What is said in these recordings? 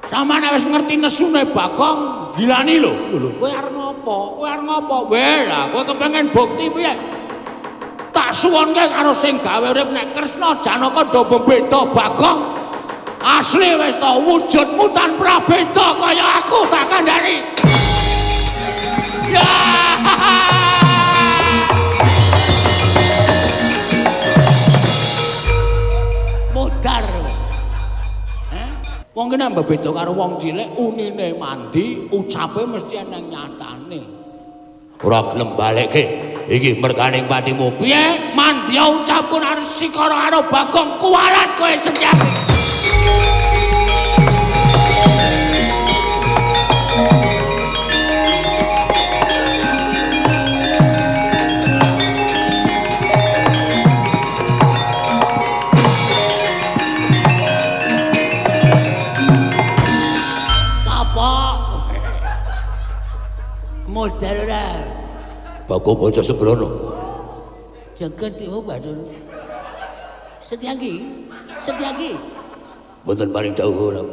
Sampeyan wis ngerti nesune Bagong, gilani lho. Lho, kowe arep ngopo? Kowe arep ngopo? Weh, lah kowe kepengin bukti piye? Tak suwunke karo sing gawe urip nek Kresna Janaka do beda Bagong. Asli wis to wujudmu tan prabeda kaya aku tak kandhani. Ya. Modar. Wong kene beda karo wong cilik, unine mandi, ucape mesti eneng nyatane. Ora gelem balekke. Iki merganing patimu. Piye? Mandi ucapku arep sikara karo Bagong kuwalat kowe Setyaki. Modal ora. Bagong aja sembrono. Jaga timu badul. Setyaki, Setyaki. Mboten paring dawuh ora.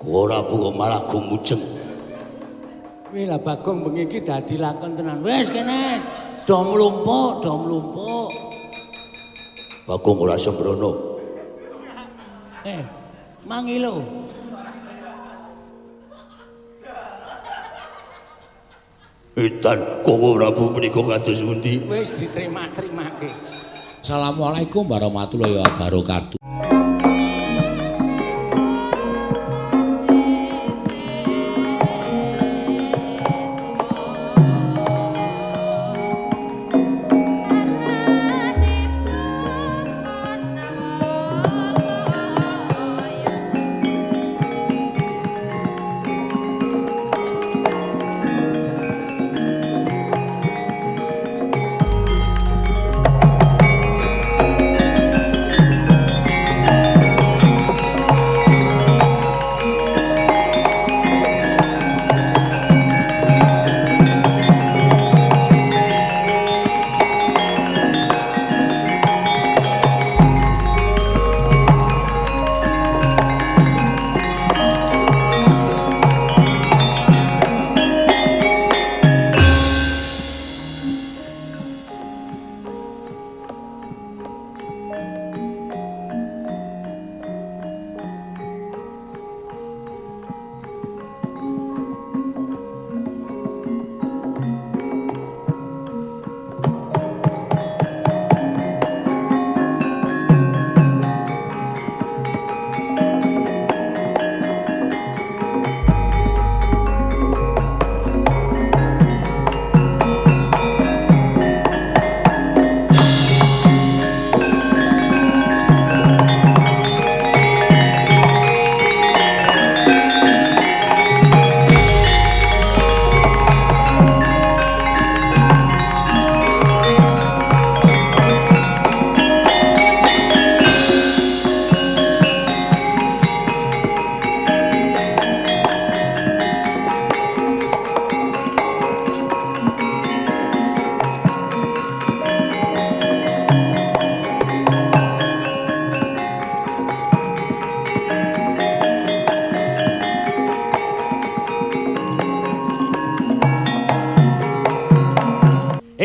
Ora buka malah gumujeng. Wih lah Bagong bengi iki dadi lakon tenan. Wis kene do mlumpuk, do mlumpuk. Bagong ora sembrono. Mangilo. Edan kowe Prabu menika kados pundi? Wis diterima-terimake. Assalamualaikum warahmatullahi wabarakatuh.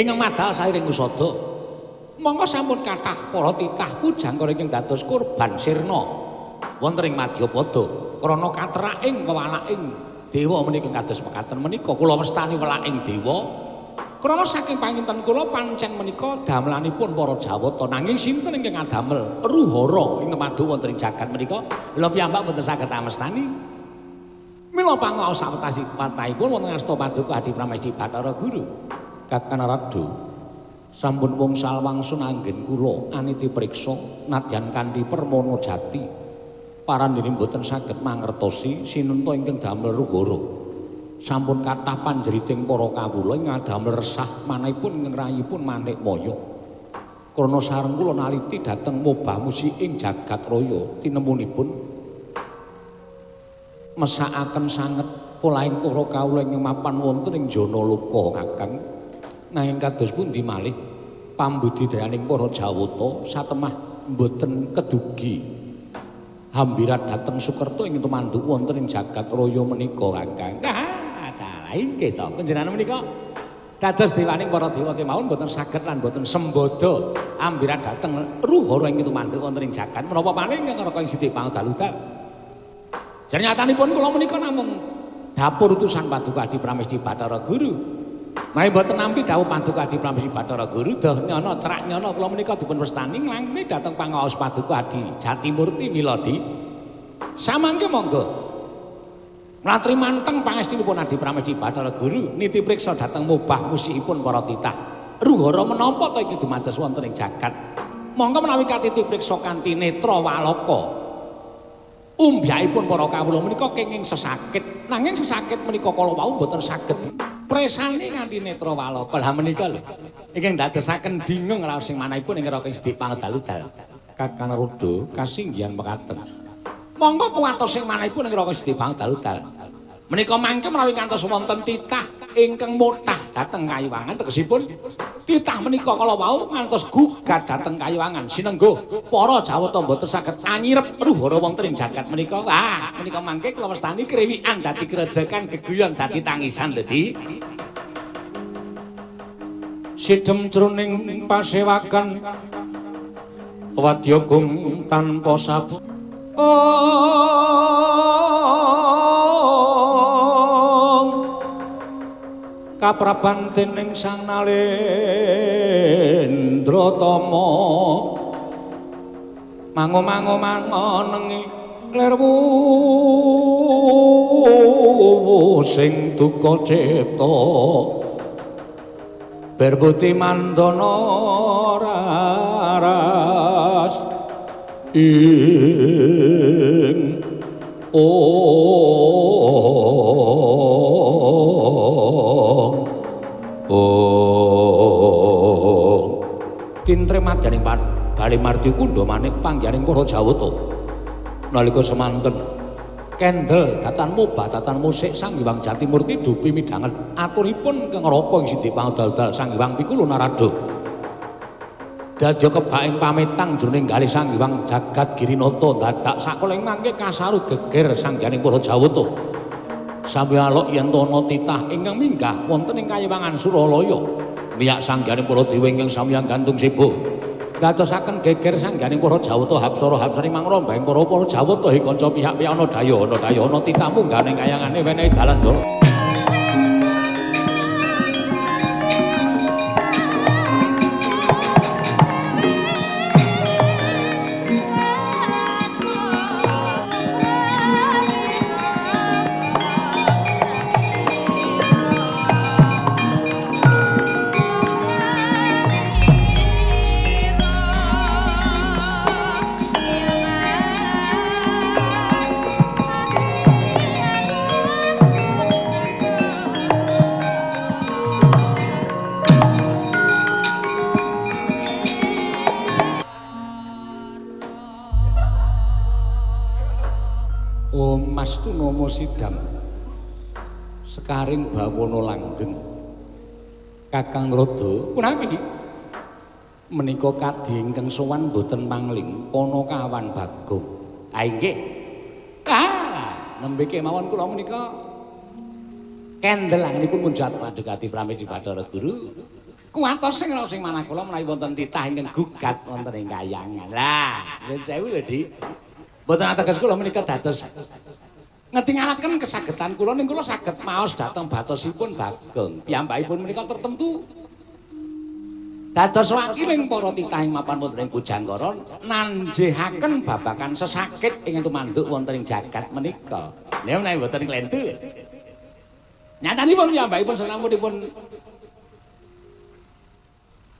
Ingkang madal sairing usada. Monggo sampun kathah para titah pujangga ingkang dados korban sirna wonten ing Madyapada krana kateraking wewalaking dewa menika kados mekaten menika kula wastani welaking dewa krana saking panginten kula pancen menika damelanipun para Jawata nanging sinten ingkang ngadamel ruhara ing madu wonten ing jagat menika kula piyambak boten saged amestani. Mila pangaos sawetasi patahipun wonten asta paduka Adi Pramesti Bathara Guru Kakang Narada sampun wungsal wangsun anggen kula aniti priksa nadyan kanthi permana jati parandene mboten saged mangertosi sinenta ingkang damel ruhara sampun kathah panjeriting para kawula ing ngadamel resah manahipun ingkang rayipun Manikmaya krana sareng kula naliti dhateng mobah musi ing jagat raya tinemunipun mesakaken sanget polahing para kawula ing mapan wonten ing jana loka Kakang. Nanging kados pundi malih Pambudidayaning para Jawata satemah mboten kedugi hambirat dhateng Sukerta ing tumanduk wonten ing jagat raya menika Kakang. Ah, dalah inggih to. Panjenengan menika dados dewaning para dewa kemawon mboten saged lan mboten sembada ambirat dhateng ruhara ing tumanduk wonten ing jagat menapa paling ingkang Raka ing Sidik Pangdaludal. Jernyatanipun kula menika namung dapur utusan Paduka Adi Pramesti Bathara Guru. Menawi mboten nampi dawuh Paduka Adi Pramesti Bathara Guru doh nyana cerak nyana kula menika dipun wastani nglangkung dhateng pangaos Paduka Adi Jatimurti Miladi. Samangke monggo mlatri manteng pangestinipun Adi Pramesti Bathara Guru niti priksa dhateng mubah musikipun para titah. Ruhara menapa ta iki dumados wonten ing jagat? Monggo menawi katiti priksa kanthi netra walaka. Umbyahipun para kawula menika kenging sesakit, nanging sesakit menika kala wau mboten saged presani kanthi netra walaka. Lah menika lho ingkang ndadosaken bingung raos sing manahipun ing Raka Sidik Pangdaludal. Kakang Narada kasinggihan mekaten. Monggo kuwatos sing manahipun ing Raka Sidik Pangdaludal. Menika mangke menawi ngantos wonten titah ingkang motah dhateng kayiwangan, tegesipun titah menika kala wau ngantos gugat dhateng kayiwangan sinengguh para Jawata mboten saged anyirep ruhara wonten ing jagat menika. Wah, menika mangke kula wastani kriwikan dadi grejekan, geguyon dadi tangisan lho, Di. Sidhem jroning pasewakan wadya gung tanpa sabu. Kapraban dening Sang Nalendra Tama mango-mango mangonengi lirwu sing duka cipta berbuti mandana raras ing oh Tintre madyaning Bali Mardi Kundha manik panggihaning para Jawata. Nalika semanten kendel datan mubah datan musik Sang Hyang Jatimurti dupi midhanget aturipun kang Raka ing Sidik Pangdal-dal Sang Hyang Pikulu Narada. Dadya kebak ing pametang jroning galih Sang Hyang Jagat Girinata dadak sakoling mangke kasaru geger sangganing para Jawata. Sami alok yen ana titah ingkang minggah wonten ing kayiwangan Suralaya. Miyak sangganing para dewa ingkang samyang gantung seba. Dadosaken geger sangganing para Jawata hapsara hapsari mangrambahing para Jawata he kanca pihak-pihak ana daya ana daya ana titah munggah ning kayangane wenehi dalan dara. Sidam sekaring bawana langgeng Kakang Rada punawi menika kadhi ingkang sowan boten pangling Panakawan Bagong. Ah inggih. Ah nembe kemawon kula menika kendel anggenipun munjat Paduka Adi Pramesti Bathara Guru. Kuwatos sing raos sing manah kula menawi wonten titah ingkang gugat wonten ing kayangan. Lah, nyuwun sewu lho, Dik. Mboten ateges kula menika dados ngetingalaken kesagetan kula ning kula saged maos dhateng batosipun Bagong. Piyambakipun menika tertentu dados wakiling para titah ing mapan wonten ing Pujanggara nanjehaken babagan sesakit ing tumanduk wonten ing jagat menika. Nek menawi mboten klentu. Nyatanipun piyambakipun sasampunipun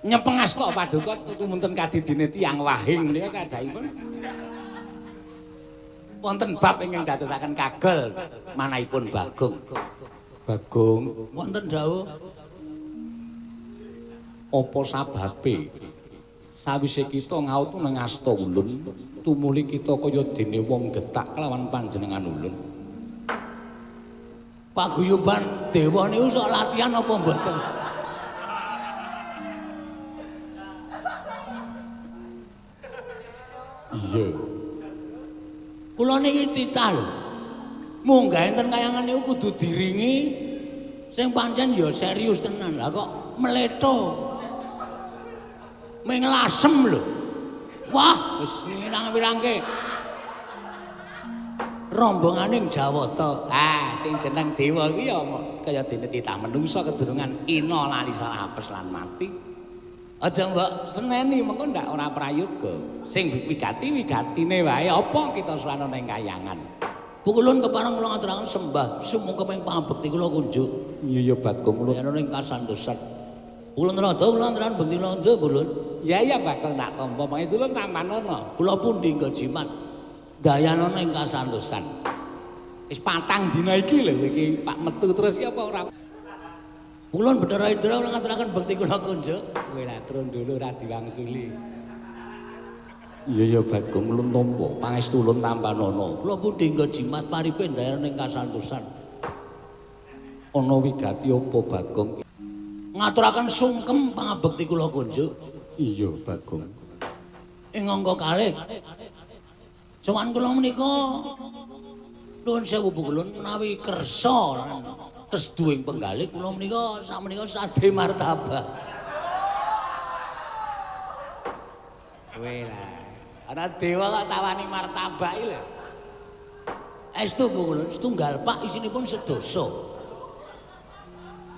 nyepengasta paduka tumunten kadidine tiyang wahing menika cacaipun wonten bab ingkang dadosaken kagel manahipun Bagong. Bagong wonten dawuh apa sababe sawise kita ngaut nang asta ulun tumuli kita kaya dene wong getak kelawan panjenengan ulun. Paguyuban dewa niku sok latihan apa mboten? Iya. Kula niki titah lho. Munggah enten kayangan niku kudu diringi sing pancen ya serius tenan. Lah kok mletho. Ming lasem lho. Wah, wis ngirang-wirangke. Rombonganing Jawata. Ah, sing jeneng dewa iki ya kaya dene titah menungsa kedurungan ina lali salah apes lan mati. Aja mbok seneni mengko ndak ora prayoga. Sing wigati wigatine wae apa kita suwana ning kayangan. Pukulun kepareng kula ngaturaken sembah sumungkem ing pangabekti kula kunjuk. Iya ya Bagong kula yen ing kasantosan. Ulun rada kula ngaturaken bekti kula kunjuk Ulun. Iya ya Bagong tak tampa pangestu ulun tampanana. Kula pundi nggo jimat. Dayanana ing kasantosan. Wis patang dina iki lho iki Pak metu terus ya apa ora? Ulun Bathara Indra kula ngaturaken bekti kula kunjuk. Kowe lah trondolo ora diwangsuli. Iya ya Bagong ulun tampa pangestu ulun tampanana. Kula pundi nggo jimat paripe ndayana ing kasantosan. Ana wigati apa Bagong? Ngaturaken sungkem pangabekti kula kunjuk. Iya Bagong. Ing angka kalih sowan kula menika nuwun sewu pukulun menawi kersa kesduwing penggalih kula menika sakmenika sade martabak. Kowe lah ana dewa kok tawani martabak iki lho. Estu pukulun setunggal pak isinipun sedasa.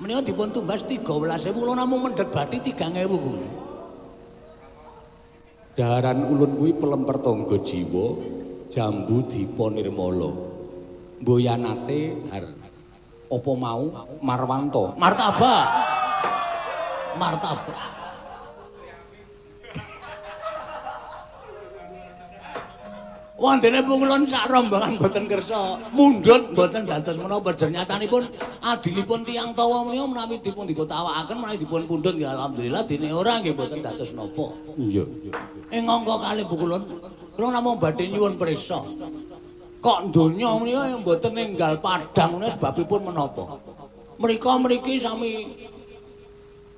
Menika dipun tumbas 13.000 kula namung mendhet bathi 3.000 pukulun. Daharan ulun kuwi pelemper tangga jiwa, jambu dipa nirmala. Mboyanate har apa mau Marwanto? Martabak. Martabak. Wondene pungulun sak rombongan boten kersa mundhut boten dados menapa nyatanipun adilipun tiyang tawa menika menawi dipun diputawakaken menawi dipun pundhut ya alhamdulillah dene ora nggih boten dados napa. Iya. Ing angka kalih pukulun kula namung badhe nyuwun prisa. Kok donya menika mboten ninggal padhang menika sebabipun menapa? Mrika mriki sami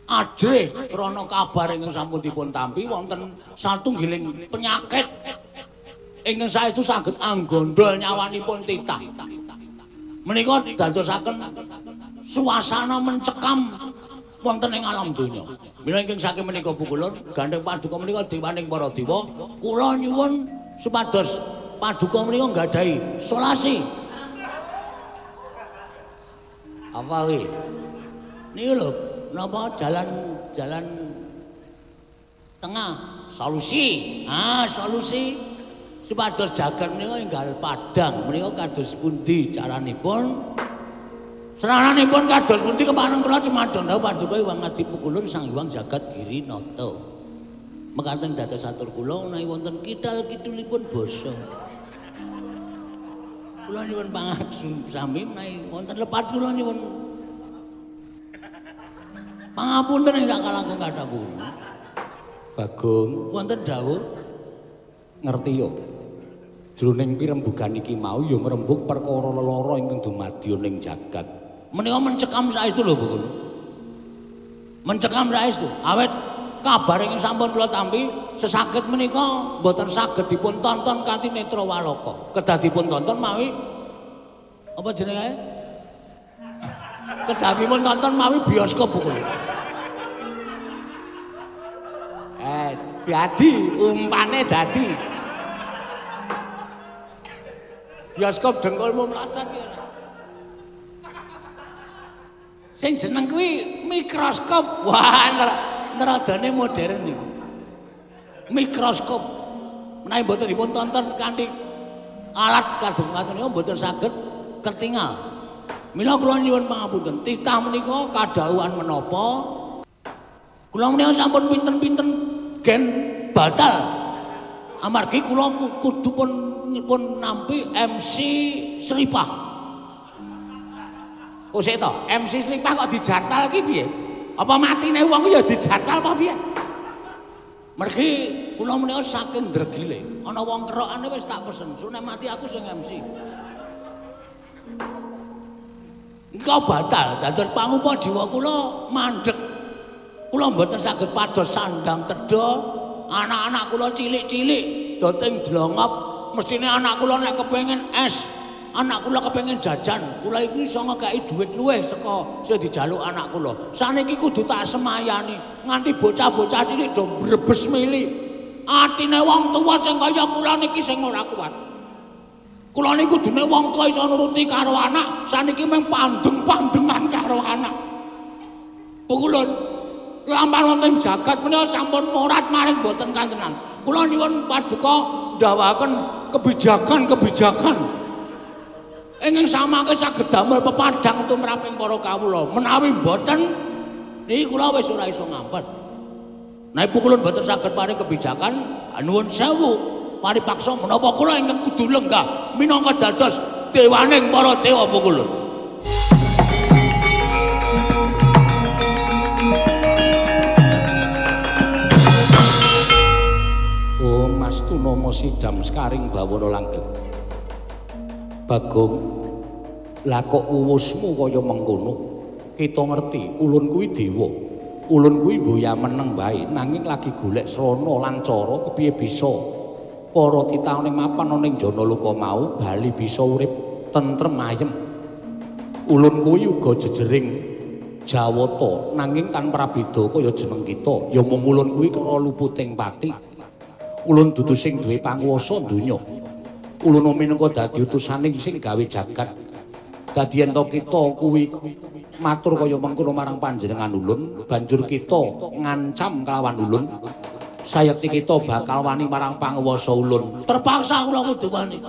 ajrih krana kabar ingkang sampun dipun tampi wonten satunggiling penyakit ingkang saestu saged anggondol nyawanipun titah. Menika dadosaken suasana mencekam wonten ing alam donya. Mila ingkang saking menika pukulun gandheng paduka menika dewaning para dewa, kula nyuwun supados paduka menika nggadahi solasi. Apa kuwi? Niku lho, napa jalan-jalan tengah solusi. Ah, solusi supados jagat menika enggal padhang menika kados pundi caranipun? Serananipun kados pundi kepareng kula cumadong dawuh paduka Hyang Adi Pukulun Sang Hyang Jagat Giri Nata. Mekaten dados atur kula menawi wonten kidal kidulipun basa. Kula nyuwun pangaksami menawi wonten lepat kula nyuwun pangapunten ing sakalangkung kathah kula. Bagong wonten dawuh ngerti yo. Jroning pirembugan iki mau ya ngrembug perkara lelara ingkang dumadya ning jagat. Menika mencekam saestu lho Bu. Mencekam saestu. Awit kabar ingkang sampun kula tampi sesakit menika mboten saged dipun tonton kanthi netra walaka. Kedah dipun tonton mawi apa jenenge? Kedah dipun tonton mawi bioskop Bu. Dadi umpane dadi. Bioskop dengkulmu mlacet ki ora. Sing jeneng kuwi mikroskop. Wah, neradane modern niku. Mikroskop. Menawi mboten dipun tonton kanthi alat kados mekaten niku mboten saged ketingal. Mila kula nyuwun pangapunten, titah menika kadhawuhan menapa? Kula menika sampun pinten-pinten gen batal. Amargi kula kudu pun nampi MC Sripah. Kok sik to? MC Sripah kok dijadwal iki piye? Apa matine wong ya dijadwal apa piye? Mergi kula menika saking dregile, ana wong kerokane wis tak pesen, sune mati aku sing MC. Engko batal, dados pangupa jiwa kula mandheg. Kula mboten saged pados sandang tedha, anak-anak kula cilik-cilik. do teng dlongop, mestine anak kula nek kepengin es, anak kula kepengin jajan, kula iki iso ngekeki dhuwit luwih saka sing dijaluk anak kula. Saniki kudu tak semayani nganti bocah-bocah cilik do brebes mili. Atine wong tuwa sing kaya kula niki sing ora kuat. Kula niku kudune wong tuwa iso nuruti karo anak, saniki mung pandeng-pandengan karo anak. Pukulun lampah wonten jagat menika sampun morat-marit boten kantenan. Kula nyuwun paduka ndhawaken kebijakan-kebijakan ingkang samangke saged damel pepadhang tumraping para kawula. Menawi mboten niki kula wis ora iso ngampet. Nek pukulun mboten saged paring kebijakan, nuwun sewu paripaksa menapa kula ingkang kudu lenggah minangka dados dewaning para dewa pukulun. Oh Mas Tunama sidam sekaring bawana langgeng. Bagong, lah kok uwusmu kaya mengkono? Kita ngerti ulun kuwi dewa. Ulun kuwi mboya meneng wae nanging lagi golek srana lan cara kepiye bisa para titah ning mapan ana ning Janaloka mau bali bisa urip tentrem ayem. Ulun kuwi uga jejering Jawata nanging tanpa prabeda kaya jeneng kita, ya mung ulun kuwi karo luputing pati. Ulun dudu sing duwe panguwasa donya. Ulun minangka dadi utusaning sing gawe jagat. Dadi yen to kita kuwi matur kaya mengkono marang panjenengan ulun, banjur kita ngancam kelawan ulun. Sayekti kita bakal wani marang panguwasa ulun. Terpaksa kula kudu wani.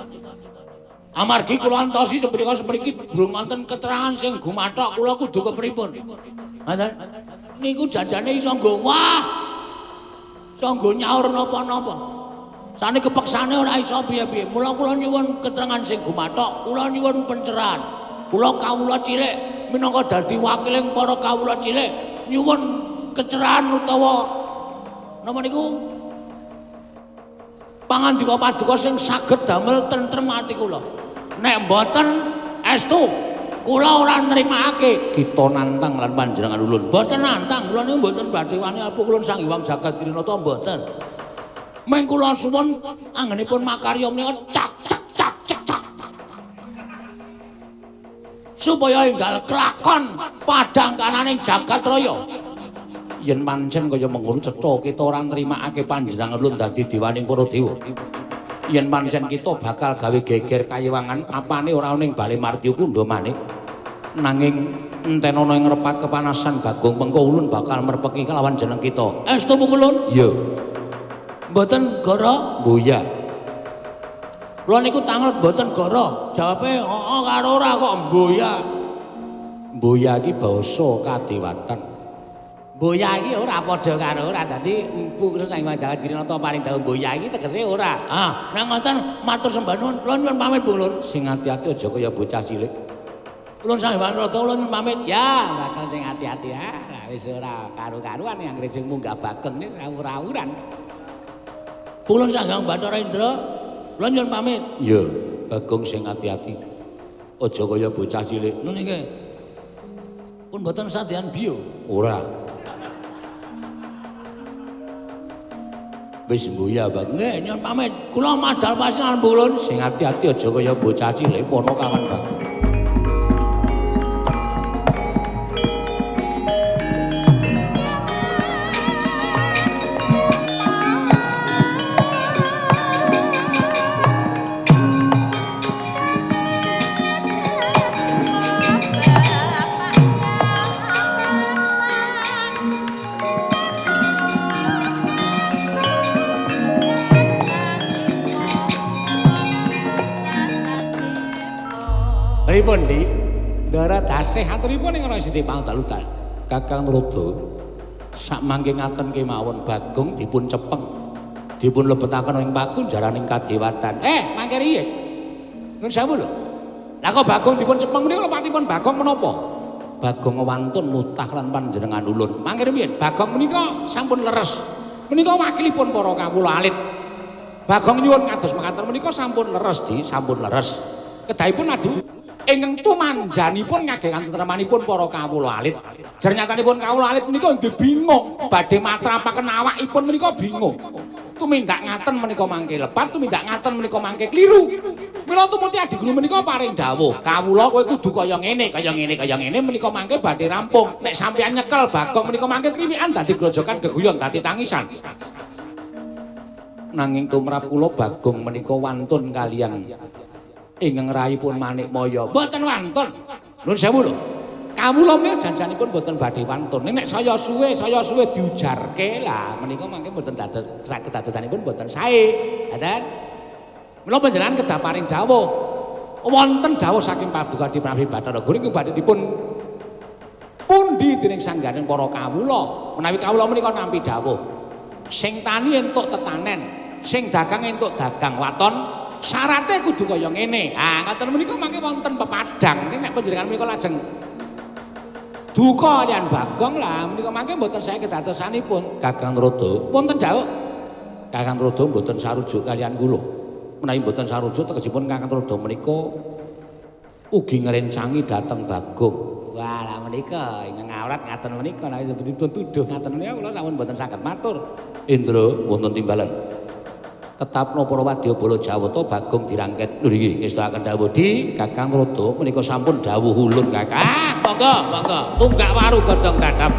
Amargi kula antosi seprika sepriki durung wonten keterangan sing gumathok kula kudu kepripun. Ngoten. Niku janjane iso nggo wah. Iso nggo nyaur napa-napa. Sane kepeksane ora iso piye-piye. Mula kula nyuwun keterangan sing gumathok, kula nyuwun pencerahan. Kula kawula cilik minangka dadi wakiling para kawula cilik nyuwun kecerahan utawa napa niku pangandika paduka sing saged damel tentrem ati kula. Nek mboten estu kula ora nrimakake. Kita nantang lan panjenengan ulun. Mboten nantang, kula niku mboten badhe wani alpu kulun Sang Hyang Jagat Kirinata mboten. Meng kula suwun anggenipun makarya menika cak cak cak cak cak. Supaya enggal kelakon padhang kananing jagat raya. Yen pancen kaya mengkono cetha kita ora nrimakake panjenengan ulun dadi dewaning para dewa. Yen pancen kita bakal gawe geger kayewangan apane ora ana ing bale Martya Kundha maneh. Nanging enten ana ing repat kepanasan Bagong mengko ulun bakal merpeki kelawan jeneng kita. Estu pukulun? Iya. Mboten goro? Mboya. Kula niku tanglet mboten goro. Jawabe heeh karo ora kok mboya. Mboya iki basa kadewatan. Mboya iki ora padha karo ora. Dadi empu Sang Hyang Jagat Kirinata paring dawuh mboya iki tegese ora. Ah, nek ngoten matur sembah nuwun, kula nyuwun pamit Bu Lur. Sing ati-ati aja kaya bocah cilik. Kula Sang Hyang Rata kula nyuwun pamit. Ya, bakal sing ati-ati ah. Wis ora karu-karuan anggere sing munggah bageng iki rawur-rawuran. Kula Sang Hyang Bathara Indra, kula nyuwun pamit. Iya, Bagong sing ati-ati. Aja kaya bocah cilik. Ngono nggih. Pun mboten sadean biyo. Ora. Wis mboya, Bang. Nggih, nyuwun pamit. Kula madal pasinan Bu Lur. Sing ati-ati aja kaya bocah cilik pono kawan Bagong. Pripun, Dik? Ndara dasih aturipun ing ana sithik pangdalu-dal. Kakang Rada sakmangke ngaten kemawon Bagong dipun cepeng. Dipun lebetaken ing pakunjaraning kadewatan. Mangke riye? Nuwun sewu lho. Lah kok Bagong dipun cepeng menika lepatipun Bagong menapa? Bagong wantun mutah lan panjenengan ulun. Mangke riyen Bagong menika sampun leres. Menika wakilipun para kawula alit. Bagong nyuwun kados mekaten menika sampun leres, Dik, sampun leres. Kedahipun adu Ingkang tumanjanipun ngagehaken tetremanipun para kawula alit. Jernyatanipun kawula alit menika nggih bingung, badhe matrapaken awakipun menika bingung. Tumindak ngaten menika mangke lepat, tumindak ngaten menika mangke kliru. Mila tumuti adiguru menika paring dawuh, kawula kowe kudu kaya ngene, kaya ngene, kaya ngene menika mangke badhe rampung. Nek sampeyan nyekel Bagong menika mangke kriwikan dadi grojokan geguyon dadi tangisan. Nanging tumrap kula Bagong menika wantun kaliyan ingkang rahipun Manikmaya. Mboten wantun. Nuwun sewu lho. Kawula menika janjanipun mboten badhe wantun. Nek saya suwe diujarke lah menika mangke mboten dados saged dadosanipun mboten sae. Ngaten. Mila panjenengan kedah paring dawuh. Wonten dawuh saking Paduka Prabi Bathara Guru ingkang badhe dipun pundi dening sangganing para kawula. Menawi kawula menika nampi dawuh. Sing tani entuk tetanen, sing dagang entuk dagang waton, syarate kudu kaya ngene. Ah, ngaten menika mangke wonten pepadang. Nek panjenengan menika lajeng duka kaliyan Bagong lah menika mangke mboten sae kedadosanipun. Kakang Rodo, wonten dawuh. Kakang Rodo mboten sarujuk kaliyan kula. Menawi mboten sarujuk tegesipun Kakang Rodo menika ugi ngrencangi dhateng Bagong. Wah, lah menika ingkang awrat ngaten menika nek dipun tuduh ngaten menika kula sampun mboten saged matur. Indra wonten timbalan. Tetapno para wadyabala Jawata Bagong dirangket. Lho niki ngestakaken dawuh di Kakang Rodo menika sampun dawuh ulun Kakang. Ah, monggo, monggo. Tunggak waru godhong dadap.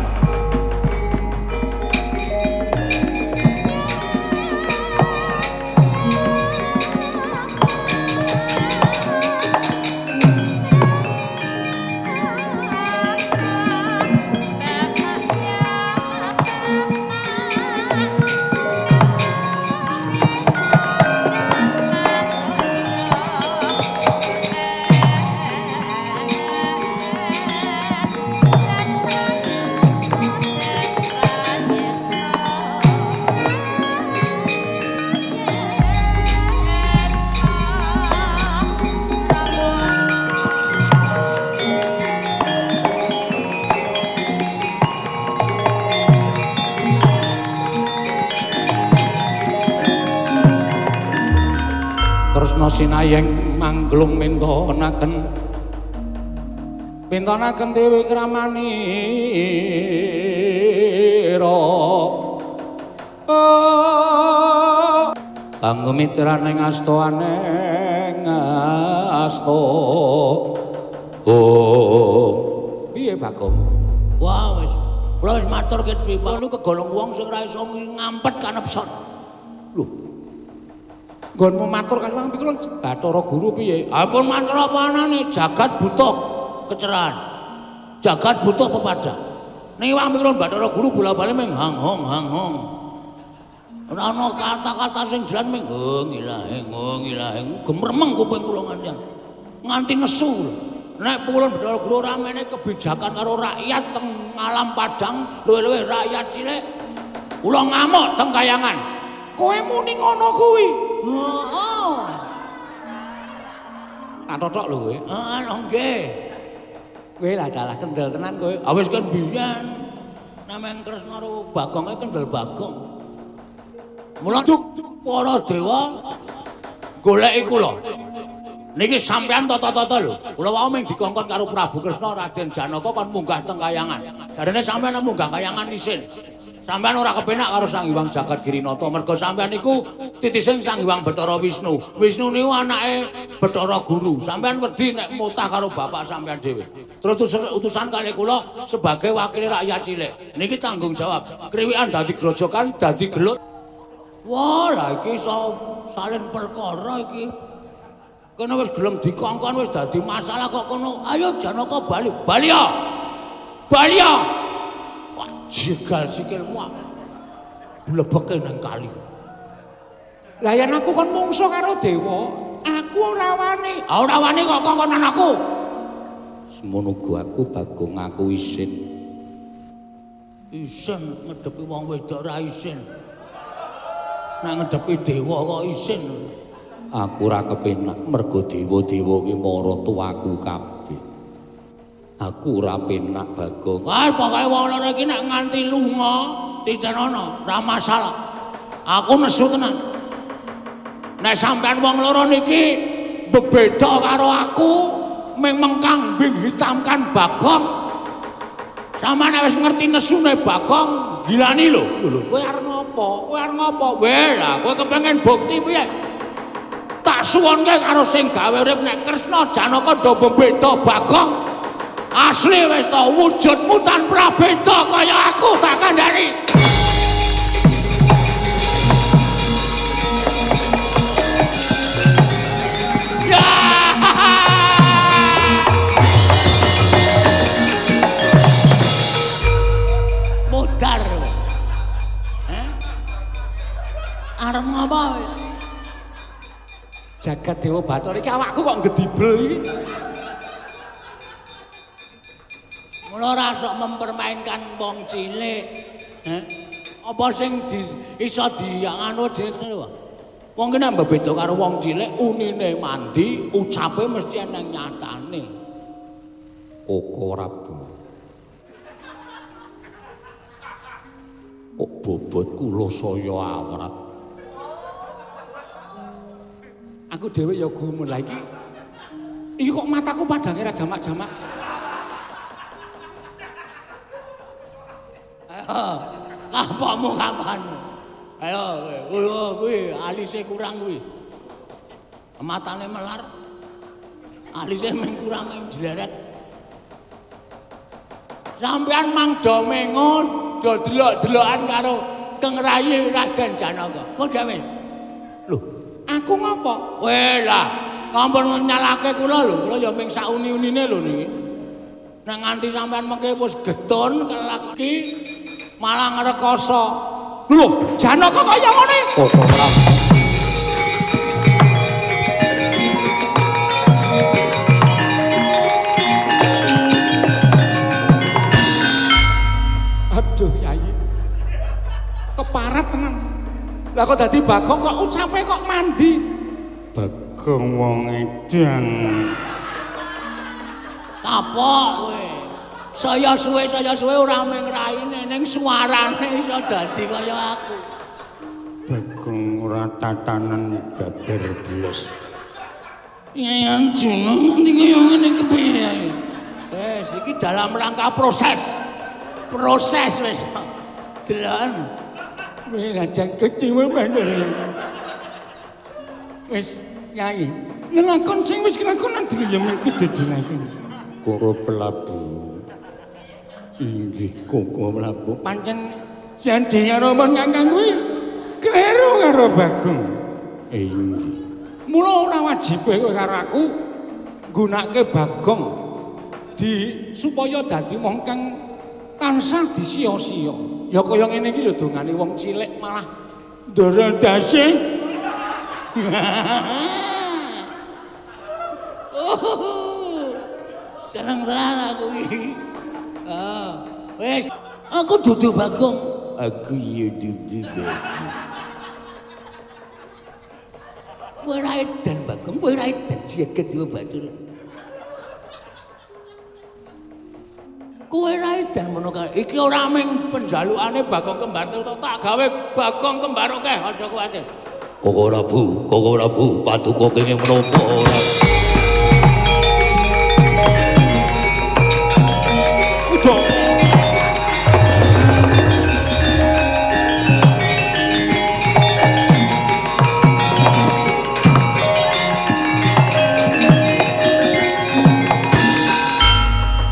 Sinayeng mangglung mintonaken mintonaken dewi kramanira kanggo mitrane ngastoane ngasto. Oh piye Bagong? Wah wis kula wis matur ket piye niku kegolong wong sing ora iso ngampet kanepson. Lho nggonmu matur kali wong kula Bathara Guru piye? Ampun matur apa anane, jagat butuh kecerahan. Jagat butuh pepadang. Ning wong kula Bathara Guru bola-bali ming hang hong hang hong. Ora ana kata-kata sing jelas ming hong ilaheng hong ilaheng gemremeng kuping kula nganti nganti nesu. Nek kula Bathara Guru ora menehi kebijakan karo rakyat teng alam padang, luwih-luwih rakyat cilik, kula ngamuk teng kayangan. Kowe muni ngono kuwi. Heeh. Tak totok lho kowe. Heeh, nggih. Kowe lah dalah kendel tenan kowe. Ah wis kan biyen nameng Kresna karo Bagonge kendel Bagong. Mula para dewa goleki kula. Niki sampean tata-tata lho. Kula wau mung dikongkon karo Prabu Kresna Raden Janaka kon munggah teng kayangan. Jarene sampean munggah kayangan isin. Sampean ora kepenak karo Sang Hyang Jagat Girinata mergo sampean niku titising Sang Hyang Bathara Wisnu. Wisnu niku anake Bathara Guru. Sampean wedi nek mutah karo bapak sampean dhewe. Terus utusan kalih kula sebagai wakil rakyat cilik. Niki tanggung jawab. Kriwikan dadi grojokan, dadi gelut. Wah, lah iki iso salin perkara iki. Kono wis gelem dikongkon wis dadi masalah kok kono. Ayo Janaka bali. Bali ya. Bali ya. Wah, jegal sikilmu. Blebeke nang kali. Lah yen aku kon mungsuh karo dewa, aku ora wani. Ah ora wani kok kongkonan aku. Semono uga aku Bagong aku isin. Isin ngedepi wong wedok ora isin. Nek ngedepi dewa kok isin. Aku ora kepenak mergo dewa-dewa ki mara tuaku kabeh. Aku ora penak Bagong. Wah, pokoke wong loro iki nek nganti lunga titenono, ora masalah. Aku nesu tenan. Nek sampean wong loro niki bebeda karo aku, Ming mengkambing hitamkan Bagong. Sampeyan wis ngerti nesune Bagong, gilani lho. Lho, kowe arep ngopo? Kowe arep ngopo? Weh, lah kowe kepengin bukti piye? Tak suwunke karo sing gawe urip nek Kresna Janaka do beda Bagong. Asli wis to wujudmu tan prabeda kaya aku tak kandhani. Mudar kowe. Heh? Arep ngapa kowe? Jagat Dewa Bathara iki awakku kok ngedibel iki. Mula ora sok mempermainkan wong cilik. Heh? Apa sing di, iso dianganu jenenge lho. Wong ki nek beda karo wong cilik, unine mandi, ucape mesti eneng nyatane. Koko Prabu. Kok bobot kula saya awrat. Aku dhewe ya gumun lah iki. Iki kok mataku padange ra jamak-jamak. Ayo, kapokmu kapan? Ayo kowe, kuwi alise kurang kuwi. Matane melar. Alise mung kurang mung jleret. Sampeyan mang do mengo do delok-delokan karo Keng Rayi Raden Janaka. Kok gawe? Lho, aku ngopo? Weh lah, ampun nyalake kula lho, kula ya ming sauni-unine lho niki. Nek nganti sampean mengke wis getun kelaki malah ngrekoso. Lho, Janaka kaya ngene. Koko Prabu. Aduh, Yayi. Keparat tenan. Lah kok dadi Bagong kok ucape kok mandi. Bagong wong edan. Kapok kowe. Saya suwe ora mung raine ning suarane iso dadi kaya aku. Bagong ora tatanan babar blas. Yayan Juno nganti kaya ngene kepiye? Wis iki dalam rangka proses. Proses wis. Deloken. Wis aja kecewa banget. Wis Yai, ngelakon sing wis kelakon nang ya mung kudu dilakon. Koko Prabu. Inggih Koko Prabu. Pancen jandi karo mon kakang kuwi kleru karo Bagong. Inggih. Mula ora wajibe kowe karo aku nggunakake Bagong di supaya dadi wong kang tansah disia-sia. Ya kaya ngene iki lho dongane wong cilik malah ndara ndase. Seneng tenan aku iki. Ah, wis aku dudu Bagong. Aku ya dudu Bagong. Kowe ora edan Bagong, kowe ora edan jagat Dewa Bathara. Kowe ora edan ngono kae. Iki ora mung penjalukane Bagong kembar tak gawe Bagong kembar akeh, aja kuwatir. Koko Prabu, Koko Prabu, paduka kenging menapa ora? Ujo.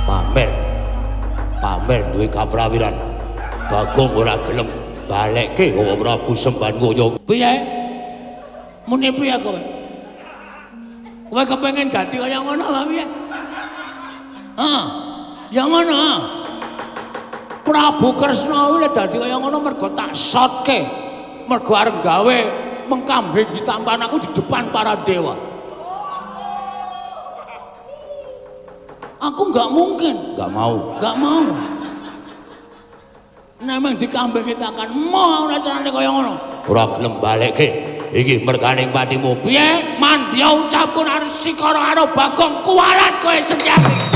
Pamer. Pamer duwe kaprawiran. Bagong ora gelem balekke Koko Prabu semban kaya piye? Muni piye kowe? Kowe kepengin dadi kaya ngono ta piye? Hah? Ya ngono. Prabu Kresna kuwi dadi kaya ngono mergo tak sotke. Mergo arep gawe mengkambing hitamkan aku di depan para dewa. Aku nggak mungkin. Nggak mau. Nggak mau. Nek dikambing hitakan moh ora carane kaya ngono. Ora gelem balekke. Iki merganing patimu. Piye? Mandya ucapku arep sikara karo Bagong kuwalat kowe Setyaki.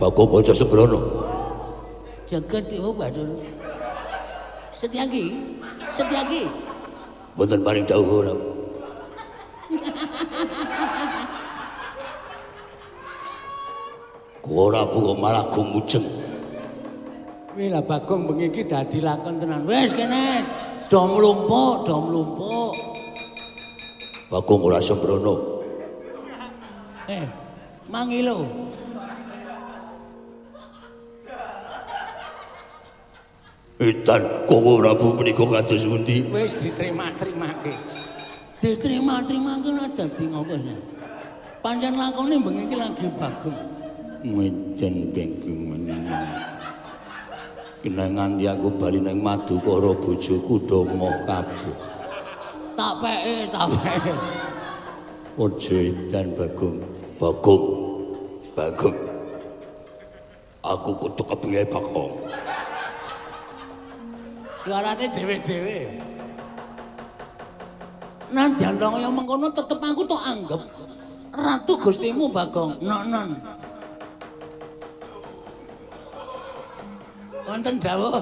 Bagong aja sembrono. Jagat Dewa Bathara. Setyaki, Setyaki. Mboten paring dawuh ora. Ora kok malah gumujeng. Wih lah Bagong bengi iki dadi lakon tenan. Wis kene do mlumpuk, do mlumpuk. Bagong ora sembrono. Mangilo. Edan kowe Prabu menika kados pundi? Wis diterima-terimake. Diterima-terimake ora dadi ngopo sih. Pancen lakone bengi iki lagi Bagong. Mejen bengking meneh. Kena nganti aku bali nang Madukara bojoku do moh kabeh. Tak peke, tak peke. Aja edan Bagong. Bagong. Bagong. Aku kudu kepiye Bagong? Suarane dhewe-dhewe. Nadyan kaya mengkono tetep aku tok anggep ratu Gustimu Bagong. Non-non. Wonten dawuh.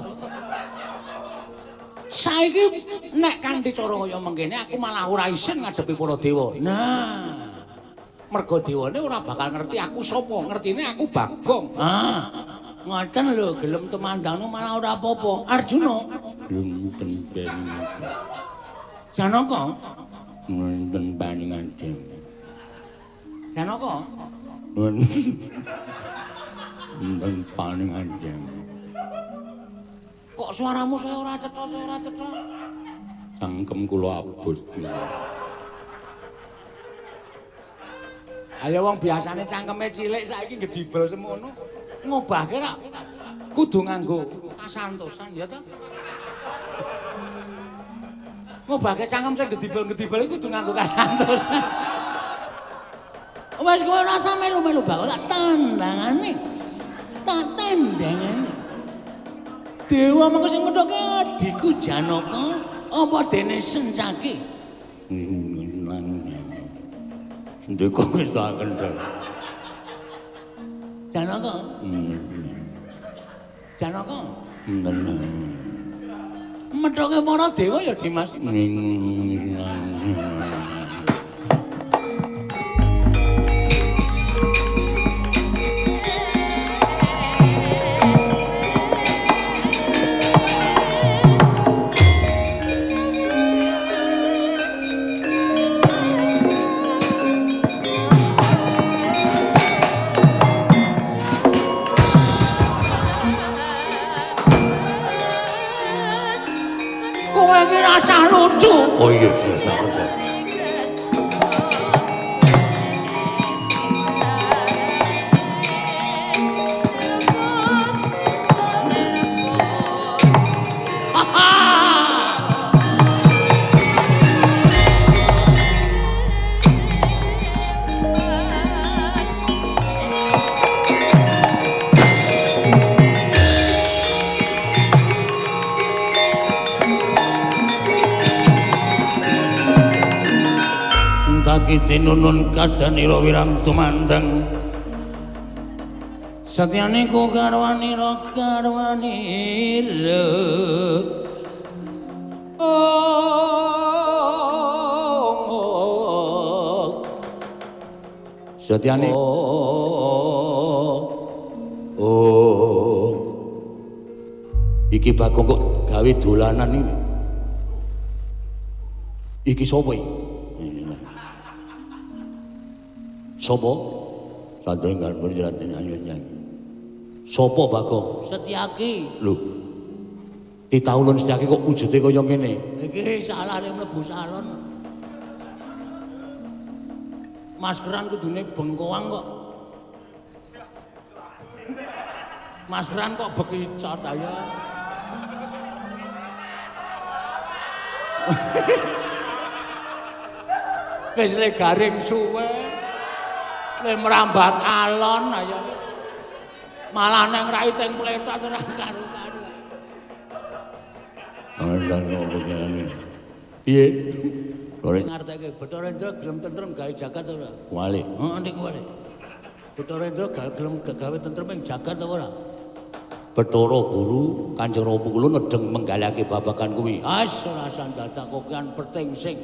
Saiki nek kanthi cara kaya mengkene aku malah ora isin ngadepi para dewa. Nah, merga dewane ora bakal ngerti aku sapa, ngertine aku Bagong. Ah, ngoten lho, gelem tumandangno malah ora apa-apa. Arjuna, Wonten Janaka, wonten paningan. Janaka, Wonten paningan. Kok suaramu saya ora cetha, saya ora cetha. Cangkem kula abot. Ayo wong biasane cangkeme cilik saiki gedibel semono. Ngobahke rak kudu nganggo kasantosan ya ta. Ngobahke cangkem sing gedibel-gedibel iku kudu nganggo kasantosan. Wis kowe ora usah melu-melu bakal tak tandangane. Tak tandangane. Dewa mengko sing methoke adhiku Janaka apa dene Sencaki? Sendika wis tak kendhel. Janaka. Janaka. Methoke para dewa ya Dimas. Lucu. Oh iya, iya, tinunun kadanira wirang tumandang satyane ku garwanira garwanira oh satyane oh iki Bagong kok gawe dolanan iki iki sapa iki? Sopo? Sadrengan berjalan nyanyi. Sopo Bagong? Setyaki. Lho. Titah ulun Setyaki kok wujude kaya ngene? Iki salah nek mlebu salon. Maskeran kudune bengkoang kok. Maskeran kok bekicot ayo. Wis le garing suwe. Le merambat alon ayo. Malah nang rai teng pletot ora karu-karu. Piye? Lore ngarteke Bathara Indra gelem tentrem gawe jagat ora? Kuwalik. Heeh, ning kuwalik. Bathara Indra gelem gawe tentrem ing jagat apa ora? Bathara Guru Kanjeng Rama kula nedheng menggalake babagan kuwi. As ora dadak kokean perting sing.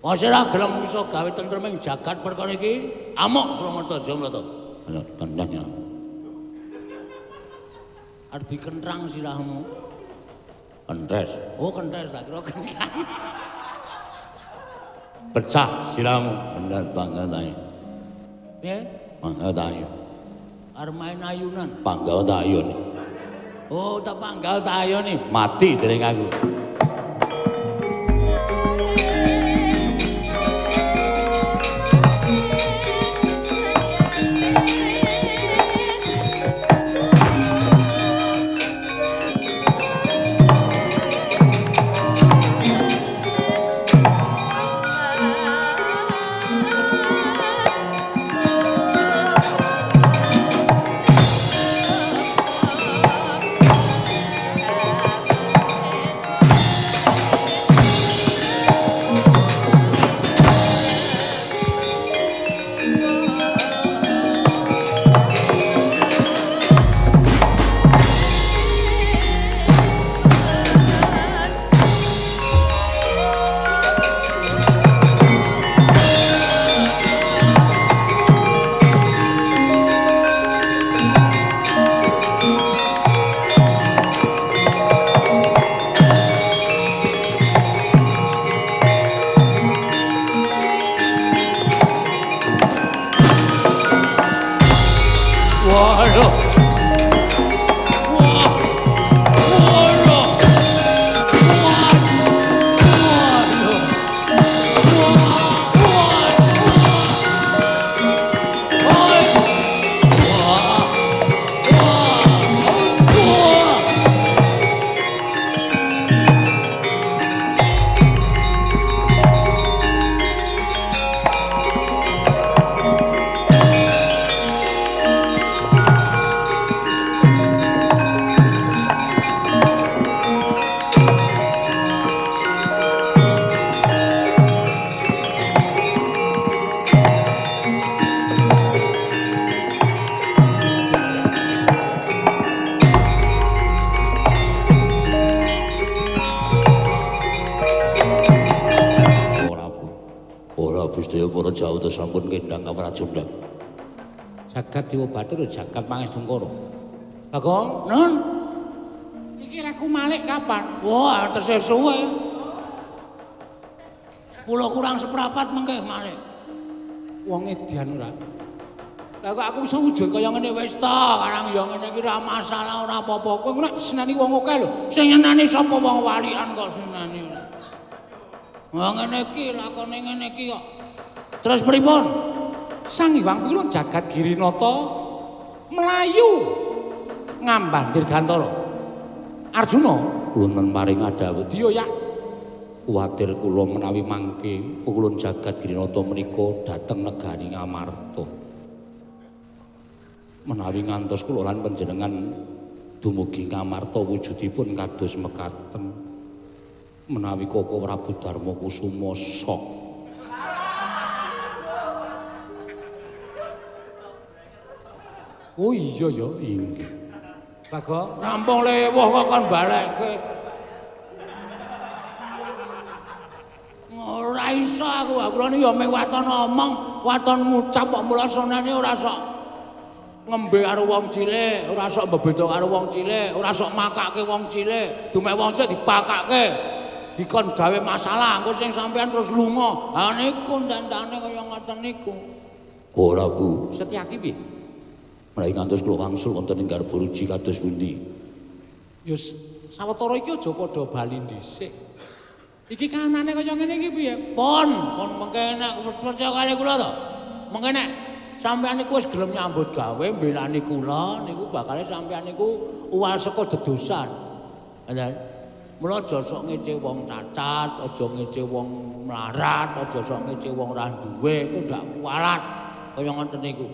Wis ora gelem iso gawe tentrem ing jagat perkara iki, amuk Suramarta Jamlata. Kendangnya. Arep dikentrang sirahmu. Kentes. Oh, kentes tak kira kentrang. Pecah sirahmu. Bener banget ae. Piye? Mangga tayo. Arep main ayunan. Panggal tayo. Oh, tak panggal tayo nih. Mati dereng aku. Sampun kendang kamrajundang. Jagat Dewa Bathara jagat Pangestungkara. Bagong, Nun. Iki aku malik kapan? Wah, tesih suwe. 10 kurang seprapat mengke malik. Wong edian ora. Lah kok aku iso wujud kaya ngene wis ta, karang ya ngene iki ora masalah ora apa-apa. Kowe nek seneni wong akeh lho. Sing nyenani sapa wong walian kok seneni. Wah ngene iki lakone ngene iki kok. Terus pripun? Sang Hyang Pilun jagat Girinata mlayu ngambah Dirgantara. Arjuna wonten paring adhawuh diya yak kuwatir kula menawi mangke pukulun jagat Girinata menika dhateng negari Ngamarta. Menawi ngantos kula lan panjenengan dumugi Ngamarta wujudipun kados mekaten. Menawi Koko Prabu Darma Kusuma sok. Oh iya ya, inggih. Bagong, rampung lewuh kok kon balekke. Ora iso aku, kula niki ya mung waton omong, waton ngucap kok mula sonane ora sok ngembe karo wong cilik, ora sok mbebeda karo wong cilik, ora sok makake wong cilik, dumek wong cilik dipakake. Dikon gawe masalah, engko sing sampean terus lunga. Ha niku ndandane kaya ngoten niku. Ora, Bu. Setyaki piye? Menawi ngantos kula wangsul wonten ing Garbaruji kados pundi? Ya sawetara iki aja padha bali dhisik. Iki kahanane kaya ngene iki piye? Pun, pun mengke nek percaya kali kula to. Mengke nek sampeyan niku wis gelem nyambut gawe mbelani kula niku bakale sampeyan niku uwal saka dedosan. Ngoten. Mula aja sok ngece wong cacat, aja ngece wong mlarat, aja sok ngece wong ra duwe, iku ndak kualat kaya ngoten niku.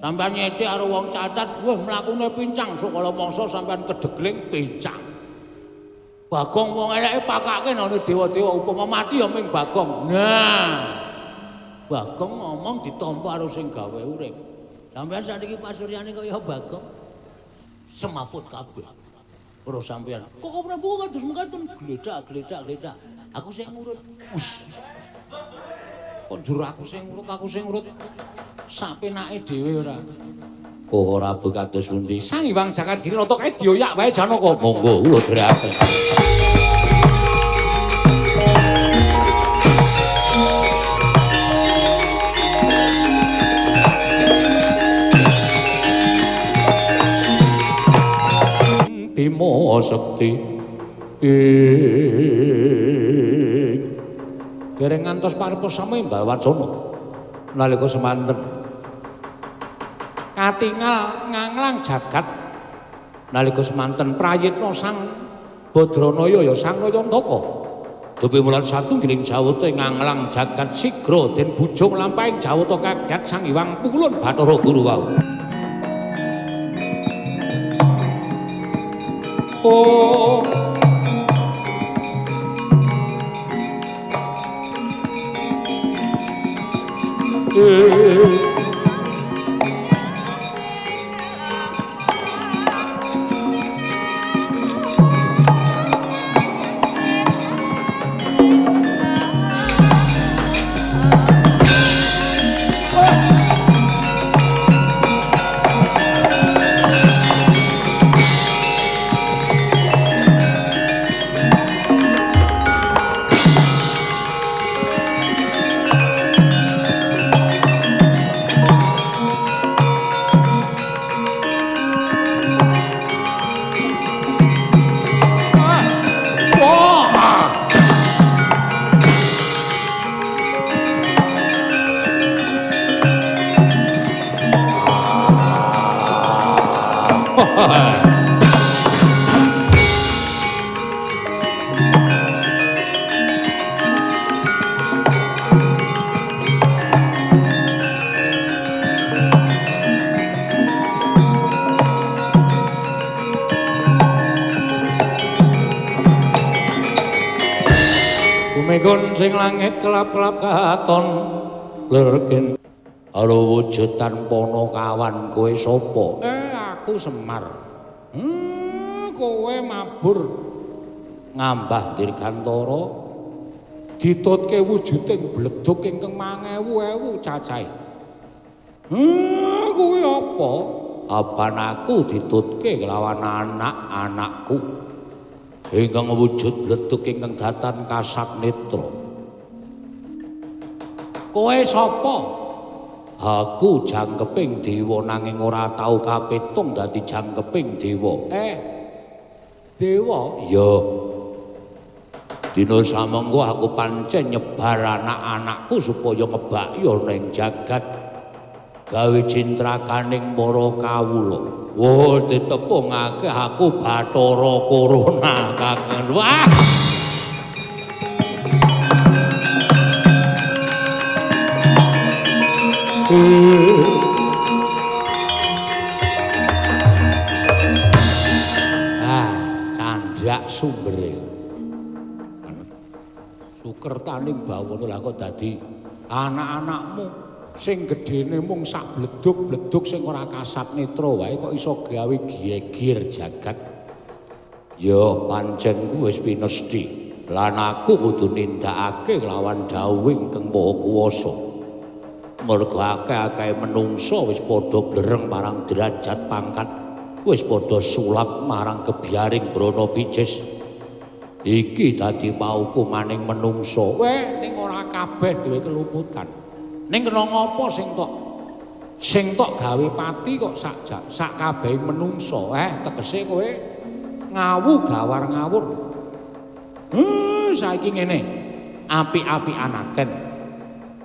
Sampeyan ngece karo wong cacat, wah mlakune pincang, sok kala mangsa sampeyan kedegling pincang. Bagong wong eleke pakake nang dewa-dewa, upama mati ya ming Bagong. Nah. Bagong ngomong ditampa karo sing gawe urip. Sampeyan sakniki pasuryane kaya Bagong. Semafut kabeh. Ora sampeyan. Kok Prabu kados mekaten gledak gledak gledak. Aku sing ngurut. Us. Kok njur aku sing ngurut, aku sing ngurut. Sak penake dhewe ora. Kok ora kados pundi? Sang Hyang Jagat Giri Nata kae dioyak wae Janaka. Monggo kula dherekaken. Bima Sekti dereng ngantos paripurna samimbal wacana nalika semanten katingal nganglang jagat nalika semanten prayitna Sang Badranaya ya Sang Nayantaka dupi mulan satunggiling jawata nganglang jagat sigra den bujung lampahing jawata kaget Sang Hyang Pukulun Bathara Guru wau. Oh sing langit kelap-kelap katon lergen karo wujud tanpa ana kawan kowe sapa? Aku Semar. Kowe mabur ngambah dirgantara ditutke wujuding bledug ingkang mangewu-ewu cacahe. Kuwi apa? Apan aku ditutke kelawan anak-anakku ingkang wujud bledug ingkang datan kasat netra. Kowe sapa? Aku jangkeping dewa nanging ora tau kapitung dadi jangkeping dewa. Dewa? Ya. Dina samangka aku pancen nyebar anak-anakku supaya ngebakya ning jagat gawe cintrakaning para kawula. Wah, ditepungake aku Bathara Corona kakang. Wah. Ah, candhak sumbere. Sukertaning bawana lah kok dadi anak-anakmu sing gedene mung sak bledug-bledug sing ora kasat netra wae kok iso gawe geger jagat. Ya pancen ku wis pinesthi lan aku kudu nindakake lawan dawuh ingkang Maha Kuwasa. Mergo akeh-akehe menungsa wis padha blereng marang derajat pangkat, wis padha sulap marang gebyaring brana picis. Iki dadi paukumaning menungsa. Weh, ning ora kabeh duwe keluputan. Ning kena ngapa sing tok gawe pati kok sak kabehing menungsa. Tegese kowe ngawu gawar ngawur. Saiki ngene. Apik-apikan aten.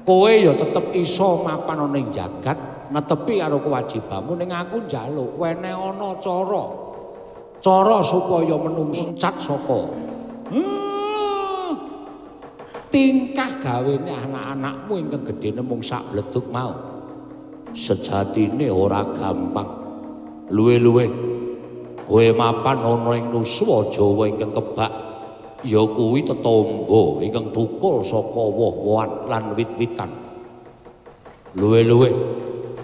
Kowe ya tetep iso mapan ana ning jagat, netepi karo kewajibanmu, ning aku njaluk wene ana cara. Cara supaya menungso cat saka tingkah gawene anak-anakmu ingkang gedene mung sak bledug mau. Sejatine ora gampang. Luwe-luwe kowe mapan ana ing nuswa Jawa ingkang kebak ya kuwi tetombo ingkang thukul saka woh-wohan lan wit-witan. Luwe-luwe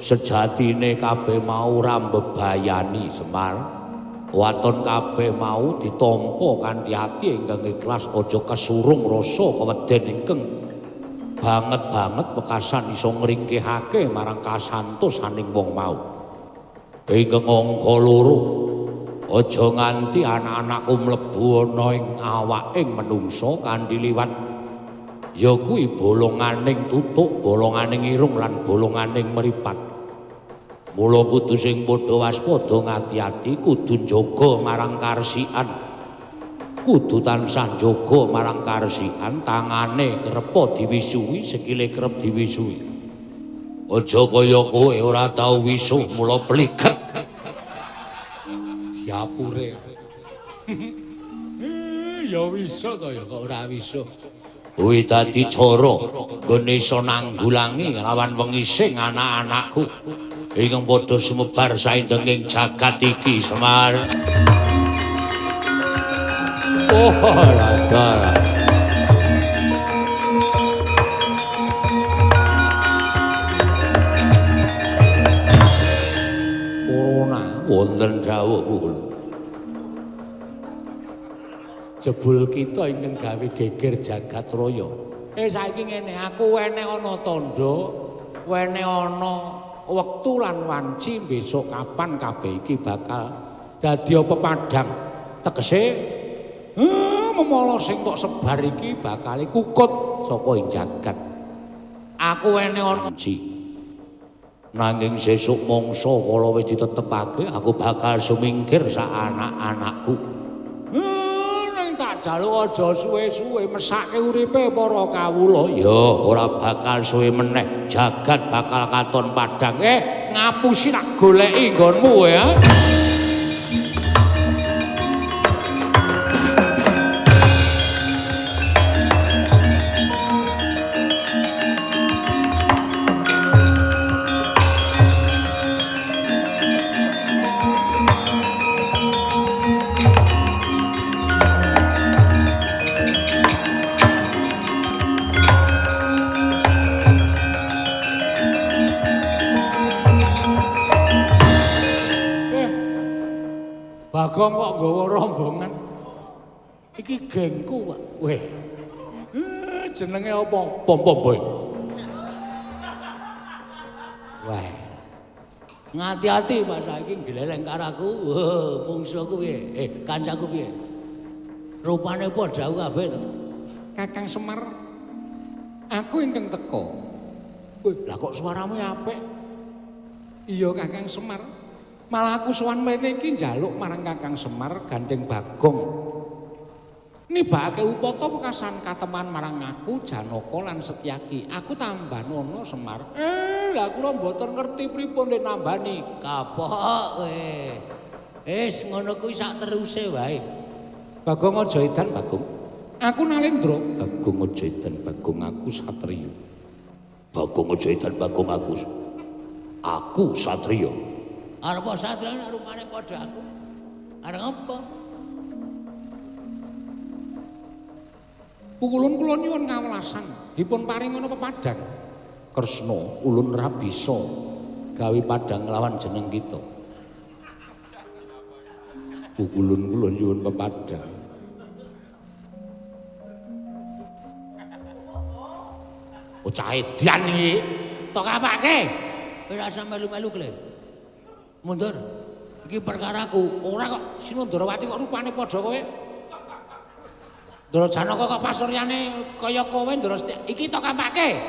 sejatine kabeh mau ora mbebayani Semar. Waton kabeh mau ditampa kanthi ati ingkang ikhlas, aja kesurung rasa keweden ingkang banget-banget wekasan iso ngringkihake marang kasantosaning wong mau. Ingkang angka loro, aja nganti anak-anakku mlebu ana ing awaking menungsa kanthi liwat ya kuwi bolonganing tutuk, bolonganing irung lan bolonganing mripat. Mula kudu sing padha waspada ngati-ati, kudu njaga marang karsikan. Kudu tansah njaga marang karsikan, tangane kerep diwisuhi, sikile kerep diwisuhi. Aja kaya kowe ora tau wisuh mula pliket. Diapure. Ya wisuh to ya kok ora wisuh. Kuwi dadi cara nggone iso nanggulangi lawan wengising anak-anakku ingkang padha sumebar saindenging jagat iki Semar. Oh, ladar. Corona wonten dawuh kula. Jebul kita ingkang gawe geger jagat raya. Saiki ngene, aku wene ana tandha, wene ana wektu lan wanci besok kapan kabeh iki bakal dadi apa padhang. Tegese memala sing tok sebar iki bakal kukut saka ing jagat. Aku wene ana wanci. Nanging sesuk mangsa kala wis ditetepake aku bakal sumingkir sak anak-anakku. Tak jaluk aja suwe-suwe mesake uripe para kawula. Ya ora bakal suwe meneh, jagat bakal katon padhang. Ngapusi tak goleki nggonmu ya. Bagong kok nggawa rombongan. Iki gengku, Pak. Weh. Jenenge apa? Pom-pom boy. Wah. Ngati-ati Pak saiki gleleng karo aku. Mungsuhku piye? Kancaku piye? Rupane padha aku kabeh to. Kakang Semar. Aku ingkang teka. Weh, lah kok suaramu apik? Iya, Kakang Semar. Malah aku sowan mrene iki njaluk marang Kakang Semar gandeng Bagong. Nibakake upata wekasan kateman marang aku Janaka lan Setyaki. Aku tambah nono Semar. Lah kula mboten ngerti pripun le nambani. Kapok kowe. Wis ngono kuwi sak teruse wae. Bagong aja edan Bagong. Aku Nalendra. Bagong aja edan Bagong, aku satriya. Bagong aja edan Bagong, aku satriya. Arep satriya nek rupane padha aku. Arep apa? Pukulun kula nyuwun kawelasan, dipun paringono pepadhang. Kresna, ulun ra bisa gawe padhang lawan jeneng kita. Pukulun kula nyuwun pepadhang. Bocah edan iki, tok apake? Kowe ora usah melu-melu kle. Mundur. Iki perkaraku. Ora kok Sinundarawati kok rupane padha kowe. Ndara Janaka kok pasuryane kaya kowe Ndara iki tok apake?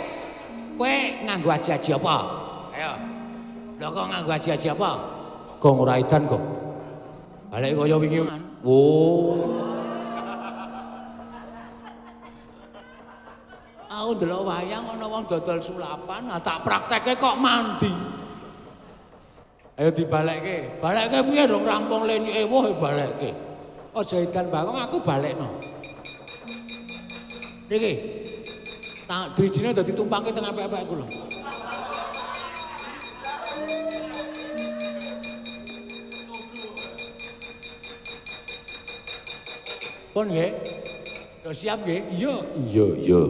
Kowe nganggo aji-aji apa? Ayo. Lho kok nganggo aji-aji apa? Gong ora edan kok. Balik kaya wingi. Oh. Aku ndelok wayang ana wong dodol sulapan, tak praktekke kok mandi. Ayo dibalekke. Balekke piye dong rampung leni ewuh balekke. Aja edan Bagong, aku balekno. Niki. Tak drijine dadi tumpangke teng apik-apik kula. Pun nggih. Do siap nggih? Iya. Iya, iya.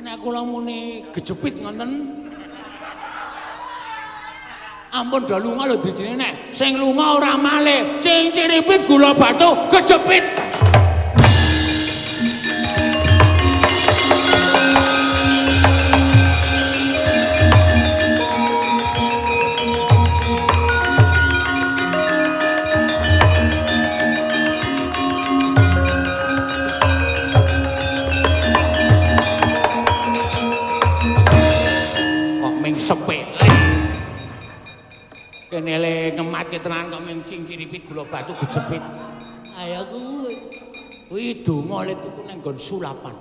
Nek kula muni gejepit ngoten. Ampun do lunga lho drijine nek sing lunga ora malih. Cing ciripit gula batu kejepit. Kok ming sepele. Kene le ngematke tenan kok ming cing ciripit gula batu kejepit. Ayo kuwi. Kuwi donga le tuku nang nggon sulapan.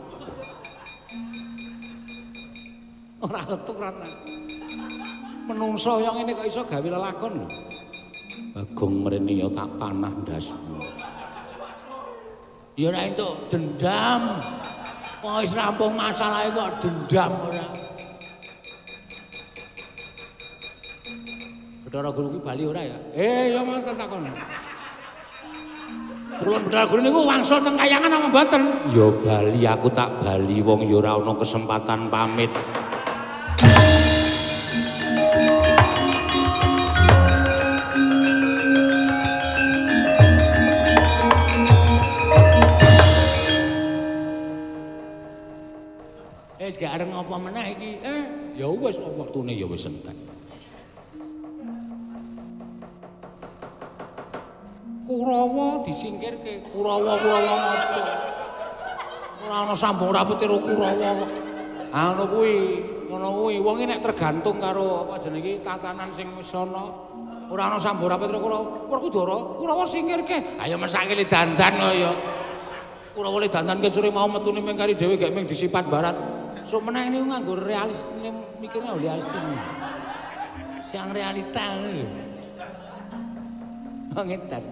Ora letuk ora. Menungso yo ngene kok iso gawe lelakon lho. Bagong mrene ya tak panah ndasmu. Ya ora entuk dendam. Wong wis rampung masalahe kok dendam ora. Bathara Guru kuwi bali ora ya? Ya wonten takon. Kula Bathara Guru niku wangsul teng kayangan apa mboten? Ya bali, aku tak bali wong ya ora ana kesempatan pamit. Wis gak arep ngopo meneh iki. Ya wis wektune ya wis entek. Kurawa disingkirke. Kurawa-kurawa ngopo? Ora ana sambung rapet karo Kurawa kok. Ah ngono kuwi, ngono kuwi. Wong iki nek tergantung karo apa jenenge iki tatanan sing wis ana. Ora ana sambung rapet karo Kurawa. Werkudara, Kurawa singkirke. Ayo mesake le dandan kok ya. Kurawa le dandan ke sore mau metune ming kari dhewe gek ming disipat barat. Sok meneh niku nganggo realis mikirne realistis. Siang realita ngono lho. Wong edan.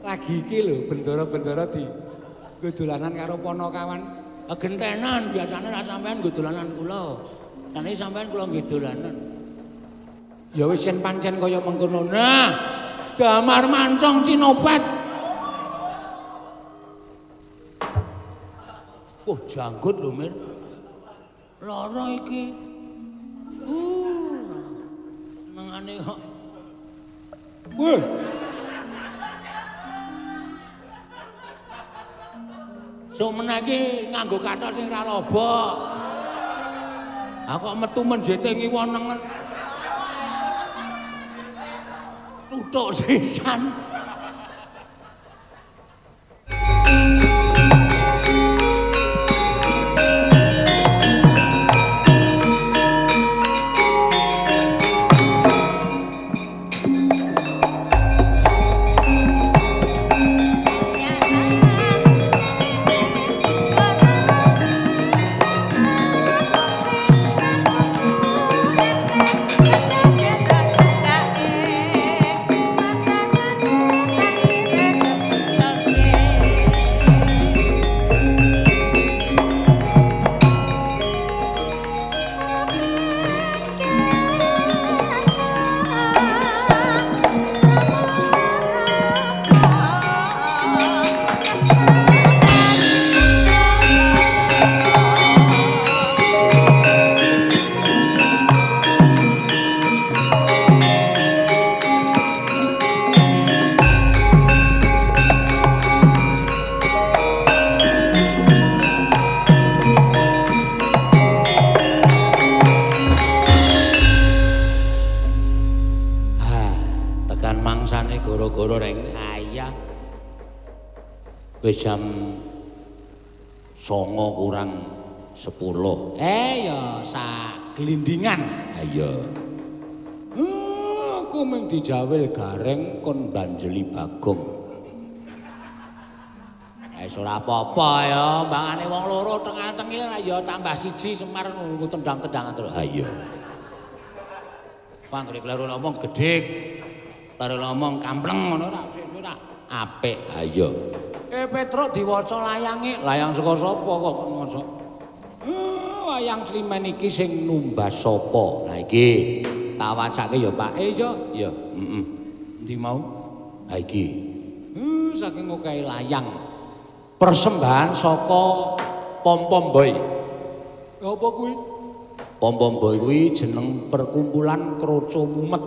Lagi iki lho bendara-bendara di nggo dolanan karo ponokawan. Gentenan biasane ra sampean nggo dolanan kula. Lan iki sampean kula nggih dolanan. Ya wis yen pancen kaya mengkono. Nah, damar mancong cinopet. Wah, janggut lho, Mir. Lara iki. Senengane kok. Weh. Sok meneh iki nganggo kathok sing ra lobok. Ha kok metu menjete ngiwo nengen. Tutuk sisan. Wis jam 8:50. Ya sak glindingan. Ayo. Aku mung dijawil gareng kon banjeli Bagong. Wis ora apa-apa ya, mbangane wong loro tengah-tengil ya tambah siji Semar nunggu tendang-tendangan terus. Ha iya. Panggere kleru ngomong gedhek. Kleru ngomong kampleng ngono ora sesuk ora apik. Ha iya. Petruk diwaca layange, layang saka sapa kok maca? Wayang Sliman iki sing numbas sapa? Lah iki tak wacake ya Pak. Iya, ya. Heeh. Endi mau? Ha iki. Saking okehe layang. Persembahan saka Pom-Pom Boy. Apa kuwi? Pom-Pom Boy kuwi jeneng perkumpulan kroco mumet.